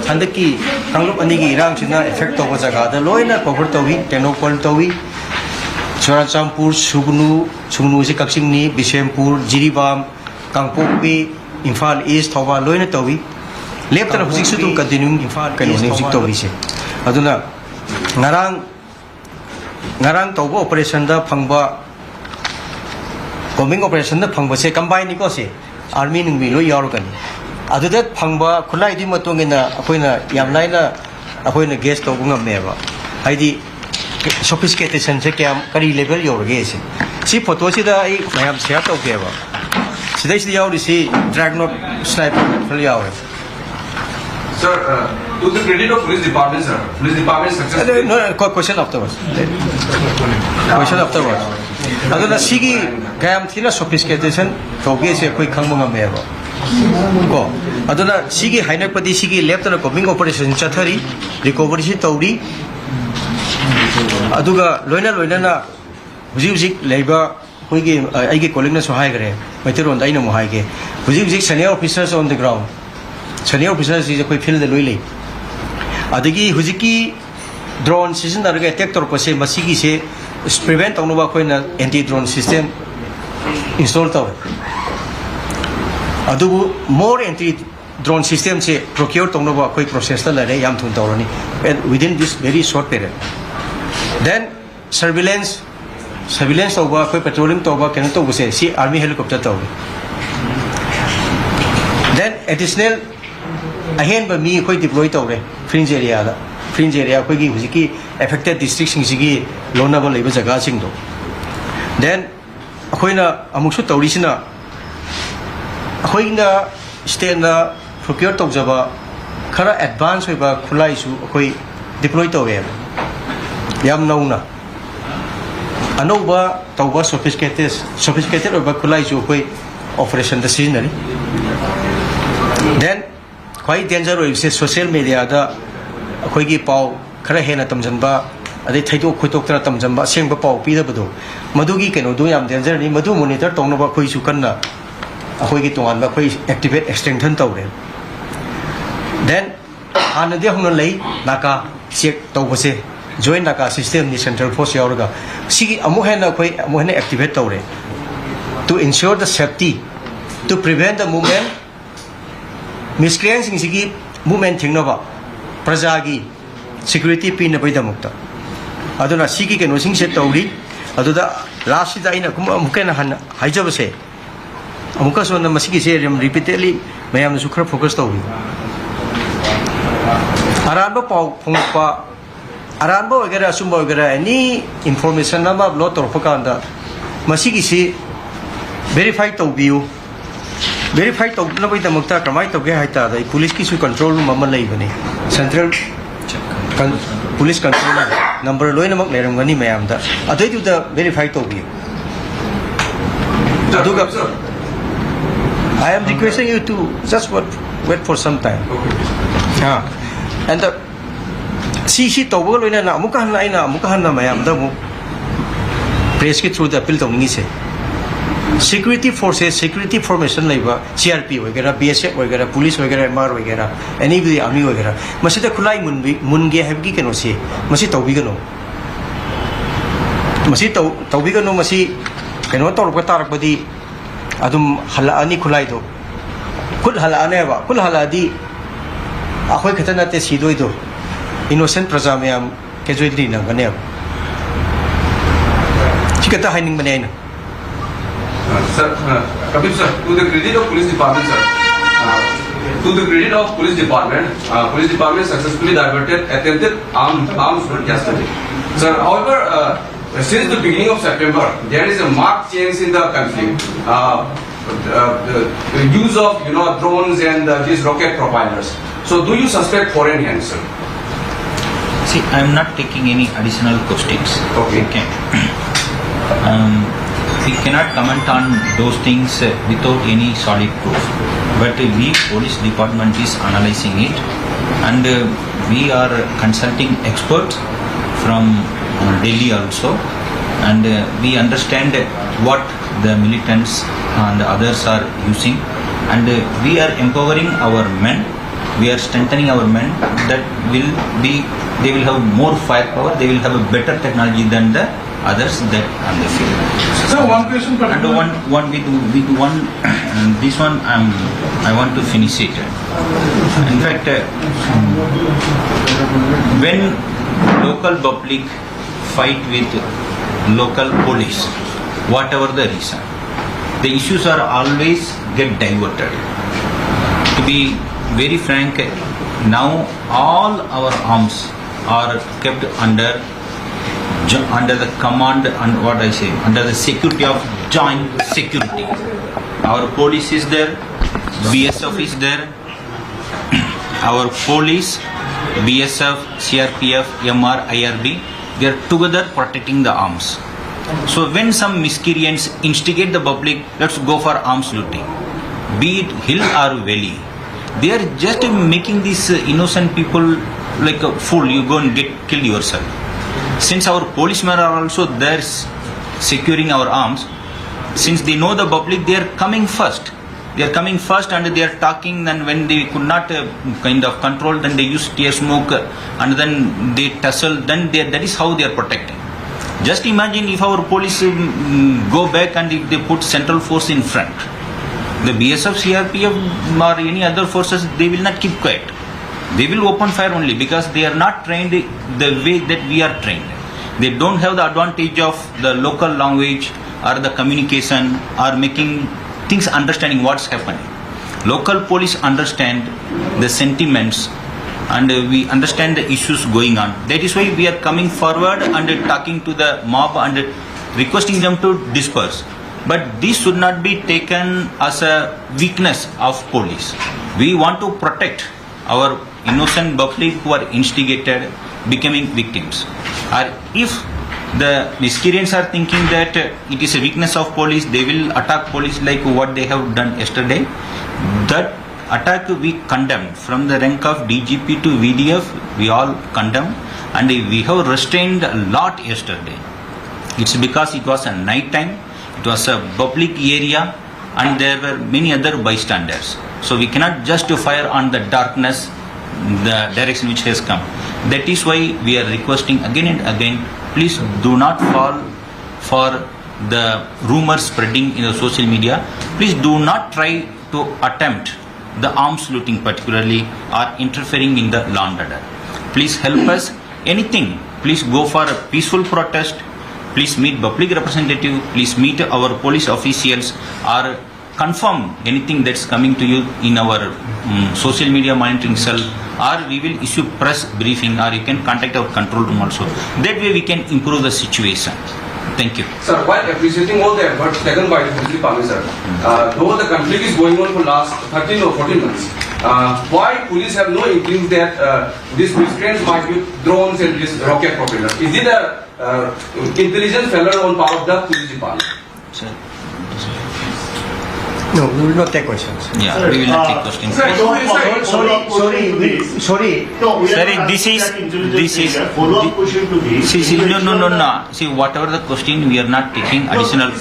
ꯍꯟꯗꯛꯀꯤ ꯀꯥꯡꯂꯨꯞ ꯑꯅꯤꯒꯤ ꯏꯔꯥꯡꯁꯤꯅ ꯑꯦꯐꯦꯛ ꯇꯧꯕ ꯖꯒꯥꯗ ꯂꯣꯏꯅ ꯀꯣꯚꯔ ꯇꯧꯏ, ꯇꯦꯡꯅꯧꯄꯜ ꯇꯧꯏ, ꯆꯨꯔꯥꯆꯥꯟꯄꯨꯔ, ꯁꯨꯒꯅꯨ, ꯁꯨꯒꯅꯨꯁꯤ ꯀꯛꯆꯤꯡꯅꯤ, ꯕꯤꯁꯦꯝꯄꯨꯔ, ꯖꯤꯔꯤꯕꯥꯝ, ꯀꯥꯡꯄꯣꯛꯄꯤ, ꯏꯝꯐꯥꯜ ꯏꯁ, ꯊꯧꯕꯥꯜ ꯂꯣꯏꯅ ꯇꯧꯏ꯫ ꯂꯦꯞꯇꯅ ꯍꯧꯖꯤꯛꯁꯨ ꯑꯗꯨꯝ ꯀꯟꯇꯤꯅ꯭ꯌꯨ ꯏꯝꯐꯥꯜ ꯀꯩꯅꯣꯅꯤ ꯍꯧꯖꯤꯛ ꯇꯧꯔꯤꯁꯦ꯫ ꯑꯗꯨꯅ ꯉꯔꯥꯡ, ꯉꯔꯥꯡ ꯇꯧꯕ ꯑꯣꯄꯔꯦꯁꯟꯗ ꯐꯪꯕ Combing operationꯗ ꯐꯪꯕꯁꯦ combine ꯅꯤꯀꯣ ꯁꯤ, army ꯅꯨꯡꯃꯤ ꯂꯣꯏ ꯌꯥꯎꯔꯒꯅꯤ꯫ ꯑꯗꯨꯗ ꯐꯪꯕ ꯈꯨꯠꯂꯥꯏꯗꯨꯒꯤ ꯃꯇꯨꯡ ꯏꯟꯅ ꯑꯩꯈꯣꯏꯅ ꯌꯥꯝ ꯂꯥꯏꯅ ꯑꯩꯈꯣꯏꯅ guess ꯇꯧꯕ ꯉꯝꯃꯦꯕ꯫ ꯍꯥꯏꯗꯤ sophisticationꯁꯦ ꯀꯌꯥꯝ, ꯀꯔꯤ level ꯌꯧꯔꯒꯦ ꯁꯦ꯫ ꯁꯤ photoꯁꯤꯗ ꯑꯩ ꯃꯌꯥꯝ share ꯇꯧꯒꯦꯕ꯫ ꯁꯤꯗꯩꯁꯤꯗ ꯌꯥꯎꯔꯤꯁꯤ Dragunov sniper rifle ꯌꯥꯎꯔꯦ꯫ Sir, uh, to the credit of police department, sir, police department successfully. No, no, question afterwards. Question afterwards. ꯑꯗꯨꯅ ꯁꯤꯒꯤ ꯀꯌꯥꯝ ꯊꯤꯅ sophistication ꯇꯧꯒꯦꯁꯦ ꯑꯩꯈꯣꯏ ꯈꯪꯕ ꯉꯝꯃꯦꯕ꯫ ꯀꯣ, ꯑꯗꯨꯅ ꯁꯤꯒꯤ ꯍꯥꯏꯅꯔꯛꯄꯗꯤ ꯁꯤꯒꯤ ꯂꯦꯞꯇꯅ combing operation ꯆꯠꯊꯔꯤ, recoveryꯁꯤ ꯇꯧꯔꯤ꯫ ꯑꯗꯨꯒ ꯂꯣꯏꯅ ꯂꯣꯏꯅꯅ ꯍꯧꯖꯤꯛ ꯍꯧꯖꯤꯛ ꯂꯩꯕ ꯑꯩꯈꯣꯏꯒꯤ, ꯑ, ꯑꯩꯒꯤ colleagueꯅꯁꯨ ꯍꯥꯏꯈ꯭ꯔꯦ, ꯃꯩꯇꯩꯂꯣꯟꯗ ꯑꯩꯅ ꯑꯃꯨꯛ ꯍꯥꯏꯒꯦ꯫ ꯍꯧꯖꯤꯛ ꯍꯧꯖꯤꯛ senior officers on the ground, senior officersꯁꯤ ꯑꯩꯈꯣꯏ fieldꯗ ꯂꯣꯏ ꯂꯩ꯫ ꯑꯗꯒꯤ ꯍꯧꯖꯤꯛꯀꯤ drone ꯁꯤꯖꯤꯟꯅꯔꯒ attack ꯇꯧꯔꯛꯄꯁꯦ, ꯃꯁꯤꯒꯤꯁꯦ prevent ꯇꯧꯅꯕ ꯑꯩꯈꯣꯏꯅ anti drone system install ꯇꯧꯔꯦ꯫ ꯑꯗꯨꯕꯨ more anti drone systemꯁꯦ procure ꯇꯧꯅꯕ ꯑꯩꯈꯣꯏ processꯇ ꯂꯩꯔꯦ, ꯌꯥꯝ ꯊꯨꯅ ꯇꯧꯔꯅꯤ, and within this very short period. Then surveillance, surveillance ꯇꯧꯕ, ꯑꯩꯈꯣꯏ patrolling ꯇꯧꯕ, ꯀꯩꯅꯣ ꯇꯧꯕꯁꯦ, ꯁꯤ army helicopter ꯇꯧꯏ꯫ Then additional ꯑꯍꯦꯟꯕ ꯃꯤ ꯑꯩꯈꯣꯏ deploy ꯇꯧꯔꯦ fringe areaꯗ꯫ Fringe area ꯑꯩꯈꯣꯏꯒꯤ ꯍꯧꯖꯤꯛꯀꯤ affected districtꯁꯤꯡꯁꯤꯒꯤ ꯂꯣꯟꯅꯕ ꯂꯩꯕ ꯖꯒꯥꯁꯤꯡꯗꯣ꯫ Then ꯑꯩꯈꯣꯏꯅ ꯑꯃꯨꯛꯁꯨ ꯇꯧꯔꯤꯁꯤꯅ, ꯑꯩꯈꯣꯏꯅ stateꯅ procure ꯇꯧꯖꯕ ꯈꯔ advance ꯑꯣꯏꯕ ꯈꯨꯠꯂꯥꯏꯁꯨ ꯑꯩꯈꯣꯏ deploy ꯇꯧꯋꯦꯕ, ꯌꯥꯝ ꯅꯧꯅ꯫ ꯑꯅꯧꯕ ꯇꯧꯕ sophisticated, sophisticated ꯑꯣꯏꯕ ꯈꯨꯠꯂꯥꯏꯁꯨ ꯑꯩꯈꯣꯏ operationꯗ ꯁꯤꯖꯤꯟꯅꯔꯤ꯫ Then ꯈ꯭ꯋꯥꯏ danger ꯑꯣꯏꯕꯁꯦ social mediaꯗ ꯑꯩꯈꯣꯏꯒꯤ ꯄꯥꯎ ꯈꯔ ꯍꯦꯟꯅ ꯇꯝꯁꯤꯟꯕ, ꯑꯗꯩ ꯊꯩꯗꯣꯛ ꯈꯣꯏꯗꯣꯛꯇꯅ ꯇꯝꯁꯤꯟꯕ, ꯑꯁꯦꯡꯕ ꯄꯥꯎ ꯄꯤꯗꯕꯗꯣ, ꯃꯗꯨꯒꯤ ꯀꯩꯅꯣꯗꯣ ꯌꯥꯝ dangerꯅꯤ꯫ ꯃꯗꯨ monitor ꯇꯧꯅꯕ ꯑꯩꯈꯣꯏꯁꯨ ꯀꯟꯅ ꯑꯩꯈꯣꯏꯒꯤ ꯇꯣꯉꯥꯟꯕ ꯑꯩꯈꯣꯏ activate strengthen ꯇꯧꯔꯦ꯫ Then ꯍꯥꯟꯅꯗꯤ ꯍꯧꯅ ꯂꯩ ꯅꯥꯀꯥ check ꯇꯧꯕꯁꯦ, joint ꯅꯥꯀꯥ systemꯅꯤ, central force ꯌꯥꯎꯔꯒ꯫ ꯁꯤꯒꯤ ꯑꯃꯨꯛ ꯍꯦꯟꯅ ꯑꯩꯈꯣꯏ ꯑꯃꯨꯛ ꯍꯦꯟꯅ activate ꯇꯧꯔꯦ, to ensure the safety, to prevent the movement, miscreantꯁꯤꯡꯁꯤꯒꯤ movement ꯊꯤꯡꯅꯕ, ꯄ꯭ꯔꯖꯥꯒꯤ security ꯄꯤꯅꯕꯒꯤꯗꯃꯛꯇ꯫ ꯑꯗꯨꯅ ꯁꯤꯒꯤ ꯀꯩꯅꯣꯁꯤꯡꯁꯦ ꯇꯧꯔꯤ꯫ ꯑꯗꯨꯗ ꯂꯥꯁꯁꯤꯗ ꯑꯩꯅ ꯑꯃꯨꯛ ꯑꯃꯨꯛꯀ ꯍꯦꯟꯅ ꯍꯟꯅ ꯍꯥꯏꯖꯕꯁꯦ, ꯑꯃꯨꯛꯀꯁꯨ ꯍꯟꯅ ꯃꯁꯤꯒꯤꯁꯦ ꯌꯥꯝ ꯔꯤꯄꯤꯇꯦꯗꯂꯤ ꯃꯌꯥꯝꯅꯁꯨ ꯈꯔ ꯐꯣꯀꯁ ꯇꯧꯕꯤꯌꯨ꯫ ꯑꯔꯥꯟꯕ ꯄꯥꯎ ꯐꯣꯡꯉꯛꯄ, ꯑꯔꯥꯟꯕ ꯑꯣꯏꯒꯦꯔꯥ ꯑꯆꯨꯝꯕ ꯑꯣꯏꯒꯦꯔꯥ, ꯑꯦꯅꯤ ꯏꯟꯐꯣꯔꯃꯦꯁꯟ ꯑꯃ ꯑꯞꯂꯣꯗ ꯇꯧꯔꯛꯄ ꯀꯥꯟꯗ ꯃꯁꯤꯒꯤꯁꯤ ꯚꯦꯔꯤꯐꯥꯏ ꯇꯧꯕꯤꯌꯨ꯫ ꯚꯦꯔꯤꯐꯥꯏ ꯇꯧꯅꯕꯒꯤꯗꯃꯛꯇ ꯀꯃꯥꯏꯅ ꯇꯧꯒꯦ ꯍꯥꯏ ꯇꯥꯔꯗꯤ, ꯄꯨꯂꯤꯁꯀꯤꯁꯨ ꯀꯟꯇ꯭ꯔꯣꯜ ꯔꯨꯝ ꯑꯃ ꯂꯩꯕꯅꯤ, central police control room, number ꯂꯣꯏꯅꯃꯛ ꯂꯩꯔꯝꯒꯅꯤ ꯃꯌꯥꯝꯗ, ꯑꯗꯨꯏꯗꯨꯗ ꯚꯦꯔꯤꯐꯥꯏ ꯇꯧꯕꯤꯌꯨ꯫ ꯑꯗꯨꯒ, I am requesting you to just wait, wait for some time. Ah, and the ꯁꯤ ꯁꯤ ꯇꯧꯕꯒ ꯂꯣꯏꯅꯅ ꯑꯃꯨꯛꯀ ꯍꯟꯅ ꯑꯩꯅ ꯑꯃꯨꯛꯀ ꯍꯟꯅ ꯃꯌꯥꯝꯗ ꯑꯃꯨꯛ ꯄ꯭ꯔꯦꯁꯀꯤ ꯊ꯭ꯔꯨꯗ appeal ꯇꯧꯅꯤꯡꯉꯤꯁꯦ, security forces, security formation ꯂꯩꯕ, ꯁꯤ ꯑꯥꯔ ꯄꯤ ꯑꯣꯏꯒꯦꯔꯥ, ꯕꯤ ꯑꯦꯁ ꯑꯦꯐ ꯑꯣꯏꯒꯦꯔꯥ, ꯄꯨꯂꯤꯁ ꯑꯣꯏꯒꯦꯔꯥ, ꯑꯦꯝ ꯑꯥꯔ ꯑꯣꯏꯒꯦꯔꯥ, ꯑꯦꯅꯤꯕꯗꯤ ꯑꯥꯔꯃꯤ ꯑꯣꯏꯒꯦꯔꯥ, ꯃꯁꯤꯗ ꯈꯨꯠꯂꯥꯏ ꯃꯨꯟꯕꯤ ꯃꯨꯟꯒꯦ ꯍꯥꯏꯕꯒꯤ ꯀꯩꯅꯣꯁꯤ ꯃꯁꯤ ꯇꯧꯕꯤꯒꯅꯨ꯫ ꯃꯁꯤ ꯇꯧ ꯇꯧꯕꯤꯒꯅꯨ꯫ ꯃꯁꯤ ꯀꯩꯅꯣ ꯇꯧꯔꯛꯄ ꯇꯥꯔꯛꯄꯗꯤ ꯑꯗꯨꯝ ꯍꯜꯂꯛꯑꯅꯤ ꯈꯨꯠꯂꯥꯏꯗꯣ꯫ ꯈꯨꯠ ꯍꯜꯂꯛꯑꯅꯦꯕ꯫ ꯈꯨꯠ ꯍꯜꯂꯛꯑꯗꯤ ꯑꯩꯈꯣꯏ ꯈꯛꯇ ꯅꯠꯇꯦ ꯁꯤꯗꯣꯏꯗꯣ, ꯏꯅꯣꯁꯦꯟ ꯄ꯭ꯔꯖꯥ ꯃꯌꯥꯝ ꯀꯦꯖꯨꯋꯦꯂꯤꯇꯤ ꯅꯪꯒꯅꯦꯕ꯫ ꯁꯤ ꯈꯛꯇ ꯍꯥꯏꯅꯤꯡꯕꯅꯦ ꯑꯩꯅ꯫ Uh, sir, uh, Kapil sir, to the credit of police department, sir, uh, to the credit of police department, uh, police department successfully diverted attempted armed armed student yesterday. Sir, however, uh, since the beginning of September, there is a marked change in the conflict. Uh, uh, the, the use of, you know, drones and uh, these rocket propellers. So, do you suspect foreign hand, sir? See, I am not taking any additional questions. Okay. Okay. Um, we cannot comment on those things uh, without any solid proof. But uh, we police department is analyzing it, and uh, we are consulting experts from uh, Delhi also, and uh, we understand what the militants and others are using, and uh, we are empowering our men, we are strengthening our men, that will be, they will have more firepower, they will have a better technology than the others that on the field. So one question, And one, one with, with one, and this one I'm, I want to finish it. In fact, uh, when local public fight with local police, whatever the reason. The issues are always get diverted. To be very frank, now all our arms are kept under jo- under the command and what I say, under the security of joint security. Our police is there, B S F is there, our police, B S F, C R P F, M R, I R B, they are together protecting the arms. So when some miscreants instigate the public, let's go for arms looting, be it hill or valley, they are just making these uh, innocent people like a fool. You go and get killed yourself. Since our policemen are also there s- securing our arms, since they know the public, they are coming first. They are coming first and they are talking. Then when they could not uh, kind of control, then they use tear smoke uh, and then they tussle. Then they, that is how they are protecting. Just imagine if our police um, go back and if they put central force in front, the B S F, C R P F, or any other forces, they will not keep quiet. They will open fire only because they are not trained the way that we are trained. They don't have the advantage of the local language or the communication or making things understanding what's happening. Local police understand the sentiments and uh, we understand the issues going on. That is why we are coming forward and uh, talking to the mob and uh, requesting them to disperse. But this should not be taken as a weakness of police. We want to protect our innocent public who are instigated, becoming victims. Or if the miscreants are thinking that uh, it is a weakness of police, they will attack police like what they have done yesterday. That attack we condemn from the rank of D G P to V D F. We all condemn, and we have restrained a lot yesterday. It's because it was a night time, it was a public area, and there were many other bystanders. So we cannot just fire on the darkness, the direction which has come. That is why we are requesting again and again, please do not fall for the rumors spreading in the social media. Please do not try to attempt the arms looting particularly or interfering in the law and order. Please help us. Anything, please go for a peaceful protest. Please meet public representative, please meet our police officials, or confirm anything that's coming to you in our um, social media monitoring cell, or we will issue press briefing, or you can contact our control room also. That way we can improve the situation. Thank you. Sir, while appreciating all the efforts taken by the police department, sir, uh, though the conflict is going on for last thirteen or fourteen months, uh, why police have no inkling that uh, these miscreants might use drones and this rocket propellers? Is it a uh, intelligence failure on part of the police department? Sir. No, we will not take questions. Yeah, we will not take questions. Sir, Sorry, sorry, sorry, we- sorry. No, we are Sir, not this asking is- that intelligence this is- failure. Follow-up question to this. See, see, no, no, no, Intelligence this is-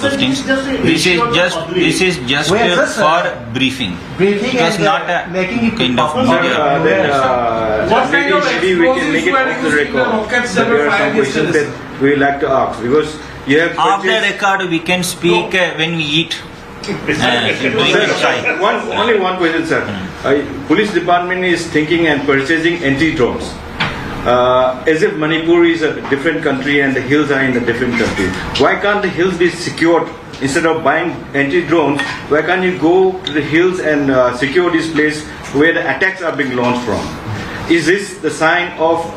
questions. this is This is issue of just public. this is just Where uh, is this, sir? for briefing. Briefing It was and, not uh, a making it kind of public. Sir, media. uh, then, Yes. uh, What kind maybe, of maybe we can explosives make it were off the used in the record. rockets But that there were are some fired questions yesterday? that we will like to ask because you have Off the purchased- record, we can speak uh, when we eat. Uh, doing Sir, it right. one, only one question, sir. Uh, police department is thinking and purchasing anti-drones. Uh, as if Manipur is a different country and the hills are in a different country. Why can't the hills be secured? Instead of buying anti-drones, why can't you go to the hills and uh, secure this place where the attacks are being launched from? Is this the sign of